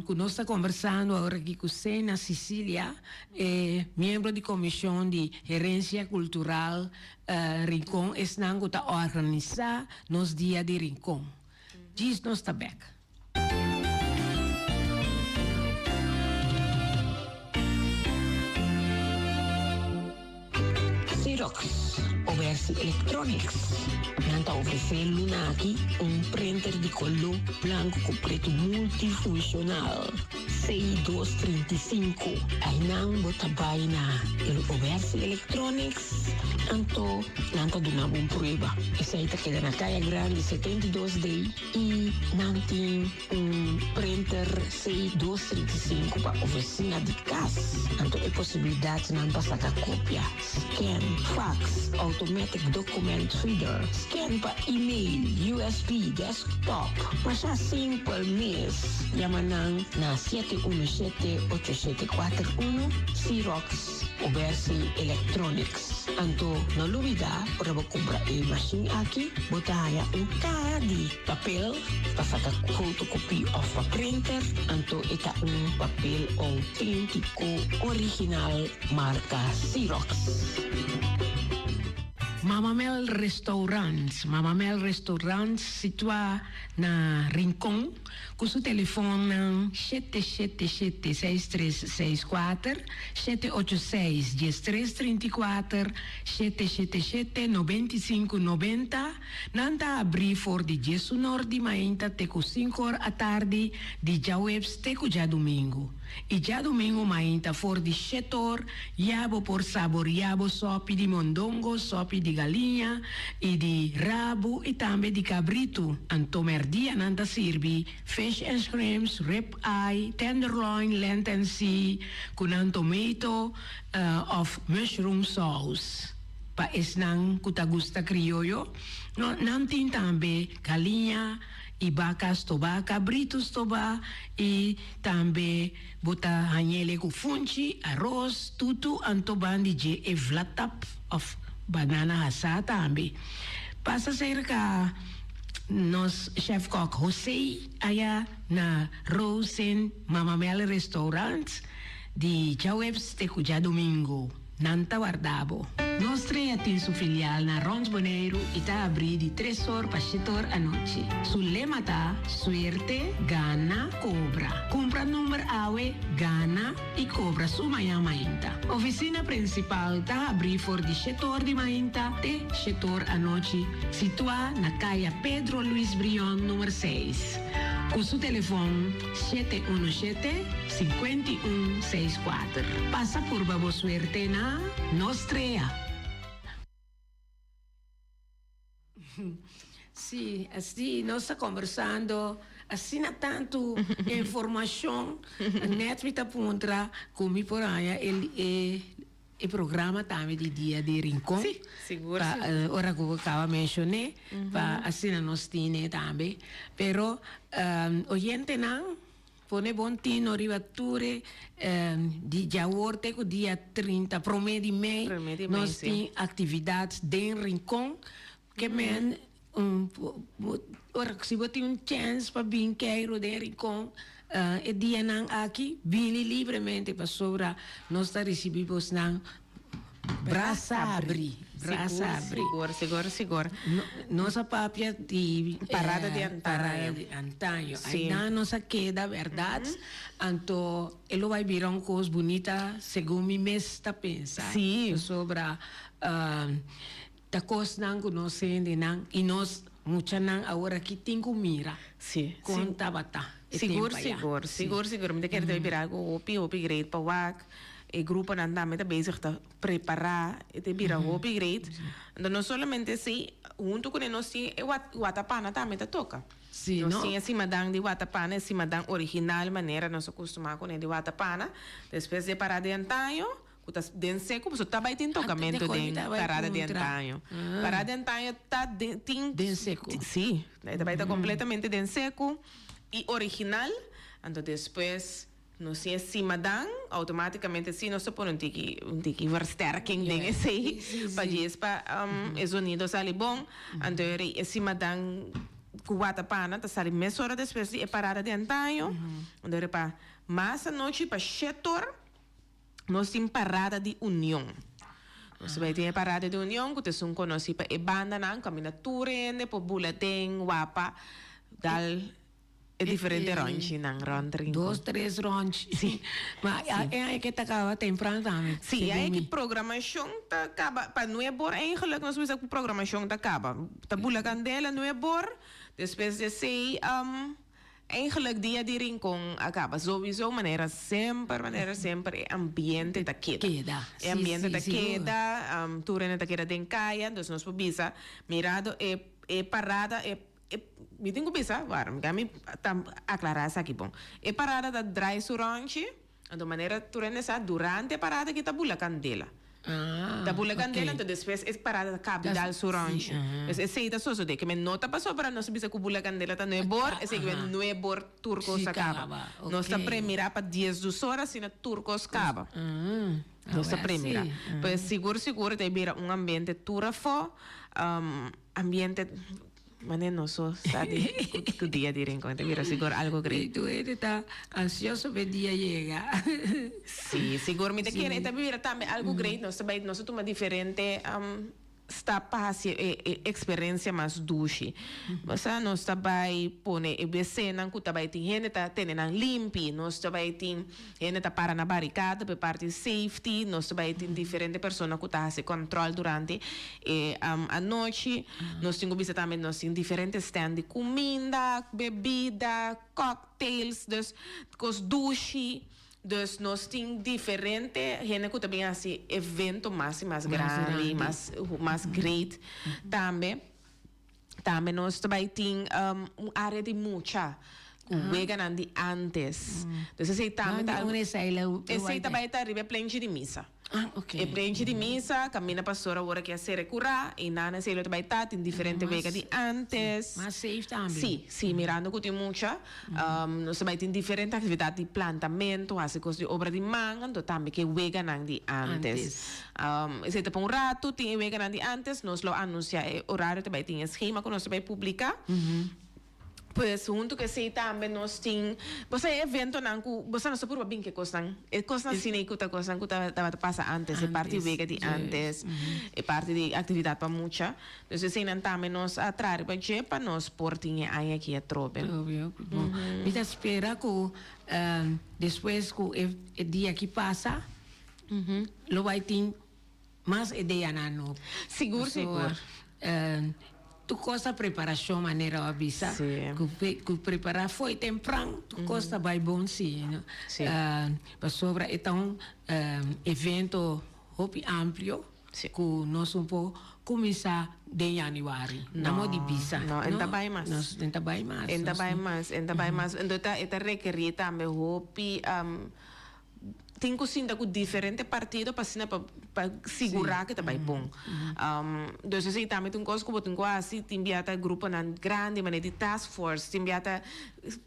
Ku nos ta kombersando awor aki ku Sena Cicilia, e miembro di Komishon di Herensia Kultural Rincon, esnan ku ta organisá nos Dia di Rincon. Djis nos ta bèk. Xerox, Obersi Electronics, nan ta ofresé luna aki un printer di koló blanku ku pretu multifunshonal C235. Einan bo ta bai na el Obersi Electronics, anto nan ta duna bo un prueba. Esei ta keda na Kaya Grandi 72 D i nan tin. Un printer C235 pa oficina di cas, anto e posibilidadnan pa saca copia, scan, fax, automatic document feeder, scan pa email, USB, desktop. Masha simpel mes, yama nan na 717 8741, Xerox Obersi Electronics. Anto no lubida ora bo cumpra e machine aki, bo ta haya un caha di. Papel pa saka fotokopie òf pa printer, anto e ta un papel outéntiko original marka Xerox. Mama Mel Restaurant, Mama Mel Restaurant situá na Rincon ku su telefonnan 777 6364, 786 1334, 777 9590, Nan ta abrí for di diesunor di mainta te ku sinkor atardi di djaweps te ku djadumingu. I djadumingu mainta for di shetor ya bo por saboriá bo sòpi di mondongo, sòpi di galiña i di rabu i tambe di kabritu. Anto mèrdia nan ta sirbi fish and shrimps, rib eye, tenderloin, lent and sea ku nan tomato òf mushroom saus. pa esnan ku ta gusta krioyo. No, nan tin tambe galiña i baka stobá, kabritu stobá i tambe bo ta hañ'ele ku funchi, aros, tutu anto bandi dje e vlatap òf banana hasá tambe. Pasa serka nos chef kòk José aya na Rosen Mama Mel Restaurant di djaweps te ku djadumingu. Nan ta warda bo. Nos Strea tin su filial na Rond Boneiru i ta abrí di tres or pa shete or anochi. Su lema ta, Suerte, gana, kobra. Kumpra number awe, gana i kobra su mañan mainta. Ofisina prinsipal ta habrí for di shete or di mainta te shete or anochi, situá na Kaya Pedro Luis Brion number seis. Ku su telefon. 717 51 64. Pasa purba bo suerte na Nos Strea. Sí, así nos ta conversando asina tantu informacion. Net mi ta puntra cu mi por haña e e e programa tambe di Dia di Rincon. Sí, sigur, Pa sigur. ora cu bo caba mencion'é, pa asina nos tine tambe. Pero oyentenan pone bon tino riba tur e di djaor te cu dia 30, prome di mei, Prome di mei, nos sí. tin actividad den Rincon. Ke men ora si bo tin un chens pa bin keiru den Rincon e dianan aki, bini libremente pasobra nos ta ricibi bosnan brasa abri, brasa abri. Sigur, sigur, sigur. Nos a papia di Parada di antaño. Parada di antaño. Sí. Ainan nos a keda, berdad? Anto e lo bai bira un cos bunita segun mi mes ta pensa. Sí. Pasobra Ta kosnan ku nos hendenan i nos muchanan aworakí tin ku mira Sí, kon tabata e Sigur, tempu ayá. sigur, Sí. sigur, sigur. Mi ta kere ta bira algu hopi, hopi great pa wak. E gruponan tambe ta bezig ta prepará. E ta bira hopi great. Anto no solamente esei, huntu kuné nos tin e watapana tambe ta toka. Sí, Nos no? tin e simadan di watapana, e simadan original manera nos a kustumá kuné di watapana. Despues di e parada di antaño, Ku ta den seku pasobra ta bai tin tokamentu den parada di antaño. Parada di antaño ta den tin Den seku. Si, e ta bai ta kompletamente den seku i original. Anto despues nos tin e simadan, outomatikamente si nos ta pone un tiki un tiki versterking den esei pa djes pa e zonido sali bon. Anto e simadan ku watapana ta sali mesora despues di e parada di antaño. Anto pa mas anochi pa shetor. Nos tin parada di union. Nos bai tin e parada di union ku ta esun konosí pa e bandanan kaminda tur hende por bula den wapa dal e diferente rònchinan rònt Rincon. Dos tres rònchi. Sí. Ma e aña ke ta kaba tempran tambe. Sí, e aña ki programashon ta kaba pa nuebor eigenlik nos bisa ku programashon ta kaba. Ta bula kandela nuebor despues di esei. Eigenlijk dia di Rincon a caba. Sowieso manera semper, manera semper e ambiente ta keda. Keda. E ambiente ta keda, tur hende ta keda den caya, dus nos por bisa mirado e e parada e e mi tin cu bisa, wara mi ta mi ta aclara esaki bon. E parada ta draai su rondje. Anto manera tur hende sa, durante e parada aki ta bula kandela. Ta bula kandela, anto despues e parada ta kabi dal su rònchi. Pues esei ta sosodé. Ke men no ta pasobra nos a bisa ku bula kandela ta nuebor, esei ke men nuebor tur kos a kaba. Nos ta premirá pa diesdos ora asina tur kos kaba. Nos ta premirá. Pues sigur sigur ta bira un ambiente tur afó, ambiente. Mane no so sa di cu dia di Rincon ta bira sigur algo great. Tu hende ta ansioso p'e dia yega. Si, sigur mi ta kere e ta bira tambe algo great. Nos ta bai, nos ta tuma diferente stap pa haci e e experiencia mas dushi. Osea nos ta bai pone e wc-nan cu ta bai tin hende ta tene nan limpi. Nos ta bai tin Hende ta para na barikada pa e parti safety. Nos ta bai tin diferente persona ku ta hasi kòntròl durante e anochi. Nos tin ku bisa tambe nos tin diferente stand di kuminda, bebida, cocktails, dus kos dushi. Dus nos tin diferente hende ku ta bin hasi evento mas i mas grandi, mas mas great tambe. Tambe nos ta bai tin un area di mucha ku weganan di antes. Dus esei tambe ta algu. Esei ta bai ta riba e plenchi di misa. Ah, ok. E plenchi di misa, kaminda pastor awor aki a sera e kurá, einan esei lo ta bai ta, tin diferente wega di antes. Mas safe tambe. Sí, sí, mirando ku tin mucha, nos ta bai tin diferente aktividat di plantamentu, hasi kos di obra di man, anto tambe ke weganan di antes. Esei ta pa un ratu, tin e weganan di antes, nos lo anunsiá e orario, ta bai tin e skema ku nos ta bai publiká. Pues huntu ku esei tambe nos tin, bo sa e eventonan ku bo sa nos ta purba bin ku e kosnan, e kosnan asina ei ku ta kosnan ku tabata pasa antes, e parti wega di antes, e parti di aktividat pa mucha. Dus eseinan tambe nos a traha riba dje pa nos por tin e aña aki atrobe. Atrobe, oke bon. Mi ta spera ku despues ku e dia aki pasa lo bai tin Mas e deanan no. Sigur sigur. Tur cos ta preparacion manera bo a bisa. Cu prepara fo'i tempran tur cos ta bay bon si. Pasobra e ta un evento hopi amplio cu nos no por cuminsa den januari. No mo di bisa. No, en ta bay mas. En ta bay mas. En ta bay mas, en ta bay mas. Enton e ta rekeri tambe hopi. Tin ku sinta ku diferente partido pa asina pa pa sigurá ku ta bai bon. Dus esei tambe ta un kos ku bo tin ku hasi, tin bia ta gruponan grandi manera di task force, tin bia ta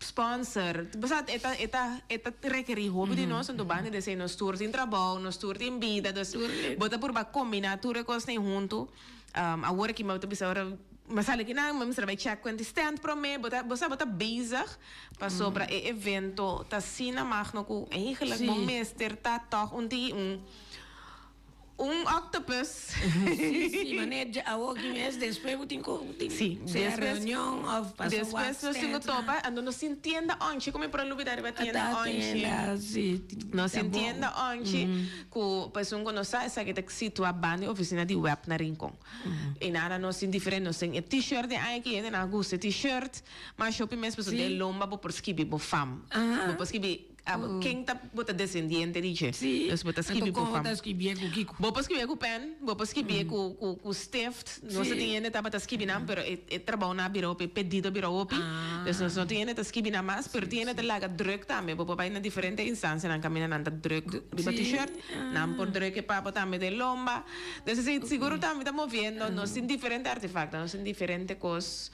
sponsor, bo sa e ta e ta e ta rekerí hopi di nos, anto banda di esei nos tur tin trabou, nos tur tin bida, dus bo ta purba kombiná tur e kosnan huntu. Awor aki mi ta bisa ora mi a sali akinan mi mester a bai check cuenta di stand prome bo ta bo sa bo ta bezig pasobra e evento ta asina magno cu eigenlijk bo mester ta toch un tiki un un octopus. Si si manera dje awor aki mes despues bo tin cu tin sea reunion of pasa wak Despues nos tin cu topa anto nos tin tienda onchi como mi por a lubida riba tienda onchi nos tin tienda onchi. Ku pa esun ku no sa esaki ta situá banda e ofisina di web na Rincon. I nada nos tin diferente, nos tin e t-shirt den aña ki hende nan a gusta e t-shirt, mas hopi mes pasobra den lomba bo por skibi bo fam. Bo por skibi ken ta bo ta desendiente di dje. Dus bo ta skibi bo fam. Bo por skibié ku pèn, bo por skibié ku ku stift. Nos ta tin hende tabata skibi nan pero e trabou nan a bira hopi, e pedido a bira hopi. Dus nos no tin hende ta skibi nan mas, pero tin hende ta laga druk tambe. Bo por bai na diferente instancianan caminda nan ta druk riba t-shirt, nan por druk e papo tambe den lomba. Dus esei sigur tambe ta moviendo. Nos tin diferente artefacto, nos tin diferente cos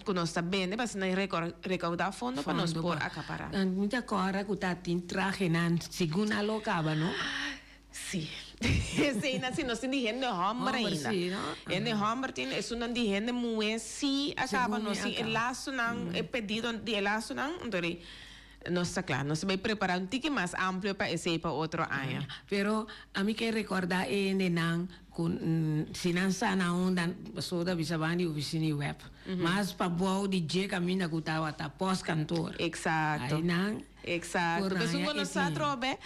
cu nos ta bende pa asina recauda fondo pa nos por acapara. Mi ta corda cu ta tin trahenan segun nan lo caba, no? Sí. Eseinan sí, nos tin di hende hòmber ainda. Hòmber sí, no? Hende hòmber tin, esunnan di hende muhé sí a kaba. Nos tin e lasonan, e pedido di e lasonan, anto di nos ta kla. Nos ta bai prepará un tiki mas amplio pa esei pa otro aña. Pero ami ke rekordá e hendenan ku si nan sa na unda, pasobra ta bisa ban di ofisina di web. Mas pabou di dje kaminda ku tabata pòstkantoor. Eksakto. Ainan Eksakto. por Pasobra haña ku e nos sa tin. atrobe.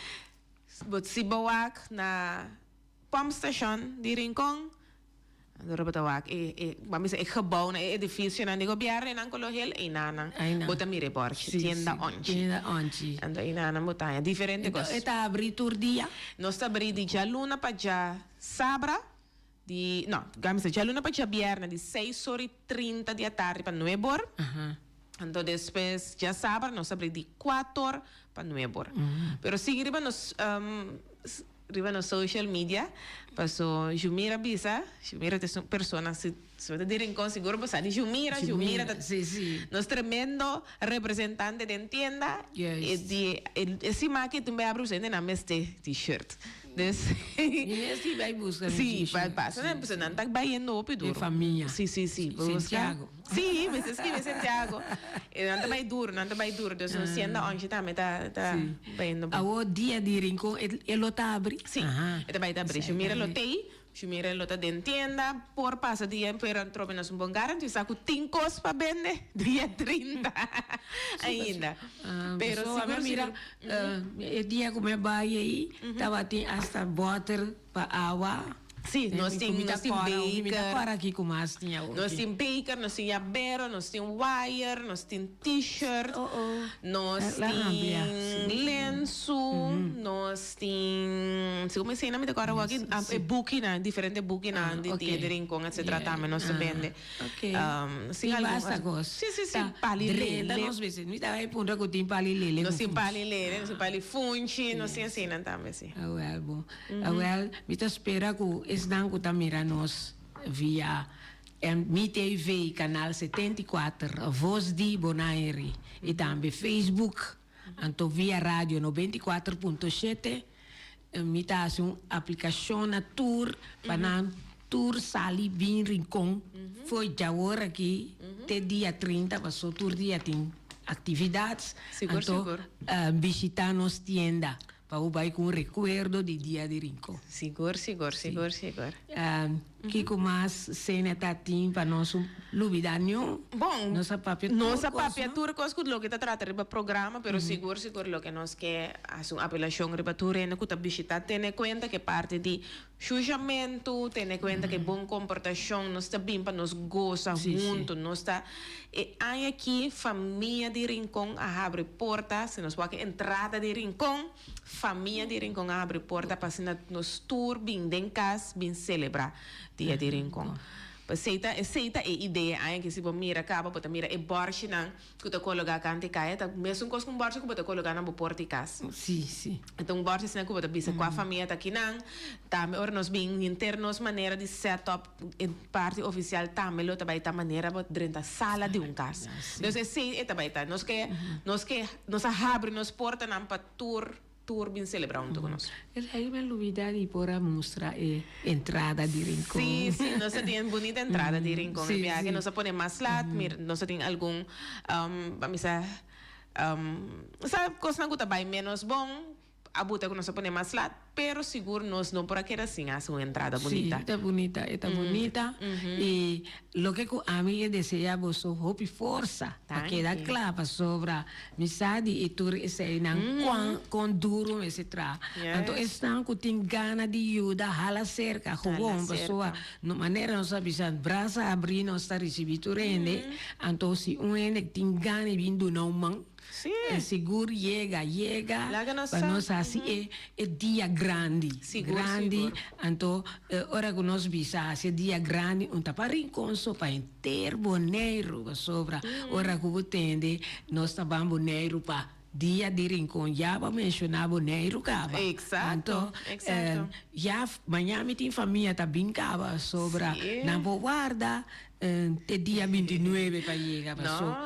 Bo si bo wak na pompstation di Rincon, ora bo ta wak e e ban bisa e gebouwnan, e edificionan di gobierno einan kolo hel, einanan bo ta mira e bòrchi, Tienda Onchi. Tienda Onchi. Anto einanan bo ta haña diferente kos. E ta abri tur dia? Nos ta abri di djaluna pa djasabra, di no, ban bisa djaluna pa djabièrnè di seis ora i 30 di atardi pa nuebor. Anto despues djasabra nos abri di kuator pa nuebor. Pero sigui riba nos riba nos social media paso Jumira bisa, Jumira ta esun persona si si bo ta di Rincon sigur bo sa di Jumira, Jumira ta nos tremendo representante den tienda e di e siman aki tin bai abri pasobra hende nan mester t-shirt. Dus Mi mes di bai buska mi Sí, t-shirt. bai pasa nan pasobra nan ta bayendo hopi duro. E famia. Sí, sí, sí. Bo buska. Santiago. Sí, mester skibi Santiago. E nan ta bai duro, nan ta bai duro. Dus nos tienda onchi tambe ta ta bayendo bon. Awor dia di Rincon e lo ta abri? Sí, e ta bai ta abri. Shumira lo tei, Shumira lo ta den tienda por pasa dia pero trobe nos un bon garanti sa cu tin cos pa bende dia 30 ainda. Pero So, sigur mira, sigur. E dia cu mi a bai ei tabatin hasta boter pa awa. Sí, nos tin, nos tin Mi ta beker. kòrda kiko mas tin awor. Nos tin beker, nos tin yabero, nos tin wire, nos tin t-shirt, Oh, oh. nos La amplia, tin sí. lensu, nos tin. Segun mi esei nan mi ta kòrda wak e bukinan, diferente bukinan di Dia di Rincon etcetera tambe nos ta bende. Tin basta kos. Si, si, si. Pali lele. Drenta nos mester. Mi ta bai puntra ku tin pali lele ku funchi. Nos tin pali lele, nos tin pali funchi, nos tin asina tambe, si. Awèl bon. Awèl, mi ta spera ku esnan ku ta mira nos via Mi TV kanal 74, Voz di Bonaire, i tambe Facebook, anto via radio 94.7, mi ta hasi un aplikashon na tur pa nan tur sali bin Rincon fo'i djawor aki te dia 30 paso tur dia tin aktividat, anto bishita nos tienda. Pa bo bai ku un rekuerdo di Dia di Rincon. Sigur, sigur, sigur, sigur. Kiko mas Senia ta tin pa nos lubida niun? Bon, Nos a papia tur nos a kos, papia no? tur kos ku loke ta trata riba programa, pero sigur, sigur loke nos ke hasi un apelashon riba tur hende ku ta bishita tene kuenta ku e parti di Shushamentu, tene kuenta ku e bon komportashon, nos ta bin pa nos gosa huntu, nos ta E aña aki famia di Rincon a habri porta, si nos wak e entrada di Rincon, famia di Rincon a habri porta pa asina nos tur bin den kas bin selebrá Dia di Rincon. Esei ta esei ta e idea aña aki, si bo mira kaba bo ta mira e bòrshinan Ku ta kologá kant di kaya ta mesun kos ku un bòrchi ku bo ta kologá na bo port di kas. Sí, sí. E ta un bòrchi asina ku bo ta bisa kua famia ta kinan. Tambe ora nos bin henter nos manera di set up e parti ofisial tambe lo ta bai ta manera bo drenta sala di un kas. Dus esei e ta bai ta. Nos ke nos ke nos a habri nos portanan pa tur. Tur bin celebra hunto cu nos. El a iba lubida di por a mustra e entrada di Rincon. Sí, sí, nos a tin bunita entrada di Rincon. E biaha nos a pone mas lat, mir, nos a tin algun, pa mi sa, sa cosnan cu ta bay menos bon, a buta cu nos a pone mas lat, pero sigur nos no por a keda sin haci un entrada bunita. Sí, e ta bunita, e ta bunita. Y Loke ku ami e desea boso hopi forsa pa keda kla pasobra mi sa di e tur eseinan kuan kon duru mester traha. Anto esnan ku tin gana di yuda hala serka gewoon pasobra no manera nos a bisa brasa abri nos ta risibi tur hende anto si un hende tin gana di bin duna un man Sigur yega, yega pa nos hasi e e dia grandi, grandi. Anto ora ku nos bisa hasi e dia grandi un ta pa Rincon so, pa henter Boneiru. Pasobra ora ku bo tende nos ta ban Boneiru pa dia di Rincon ya bo a menshoná Boneiru kaba. Anto ya maña mi tin famia ta bin kaba pasobra nan por warda Te dia 29 pa yega paso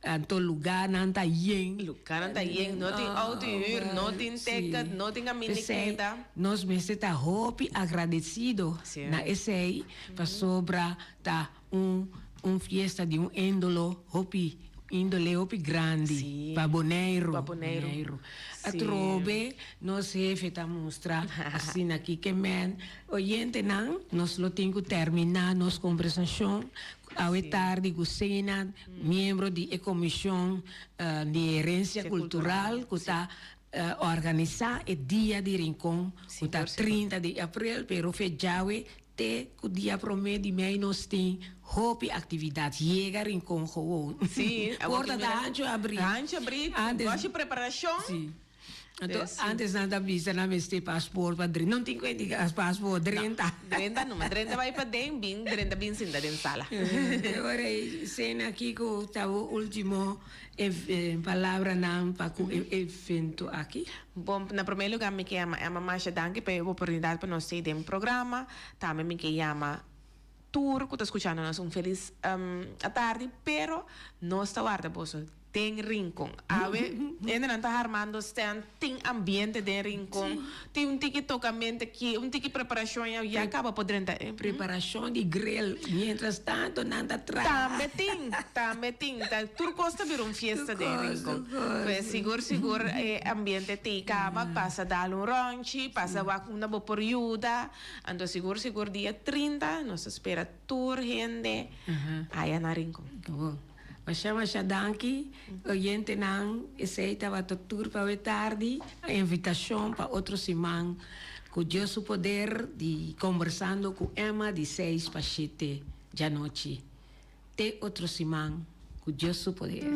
anto lugarnan ta yen. Lugarnan ta yen, no tin auto huur, no tin ticket, no tin caminda di keda. Nos mester ta hopi agradecido na esey pasobra ta un un fiesta di un indolo hopi indole hopi grandi pa Boneiru. Pa Boneiru. Atrobe nos hefe ta mustra asina kiko men. Oyentenan, nos lo tin cu termina nos conversacion awe tardi cu Sena, miembro di e Comision di Herencia Cultural cu ta organisa e Dia di Rincon cu ta 30 di april, pero fe djawe te cu dia prome di mei nos tin hopi actividad. Yega Rincon gewoon. Porta ta hancho abri. Hancho abri, goshi preparacion. Anto antes nan ta bisa nan mester paspoort pa drenta. Non tin cuenta di paspoort, drenta. No, drenta numa. Drenta bai paden, bin drenta bin sinta den sala. Ora e cena kico ta bo ultimo palabranan pa cu e evento aki? Bon, na prome lugar mi ke yama Emma masha danki pa e oportunidad pa nos stay den programa. Tambe mi ke yama tur cu ta scuchando nos un feliz atardi, pero nos ta warda boso Den Rincon. Awe hendenan ta harmando stand, tin ambiente den Rincon, tin un tiki tocamento aki, un tiki preparacion ya, ya caba por drenta e. Preparacion di grill, mientras tanto nan ta traha. Tambe tin, tambe tin. Ta tur cos ta bira un fiesta den Rincon. Pues sigur sigur e ambiente t'ey caba, pasa dal un ronchi, pasa wak unda bo por yuda. Anto sigur sigur dia 30 nos ta spera tur hende aya na Rincon. Masha masha danki oyentenan esey tabata tur pa awe tardi a invitacion pa otro siman cu Dios su poder di Conversando cu Emma di seis pa shete djanochi te otro siman cu Dios su poder.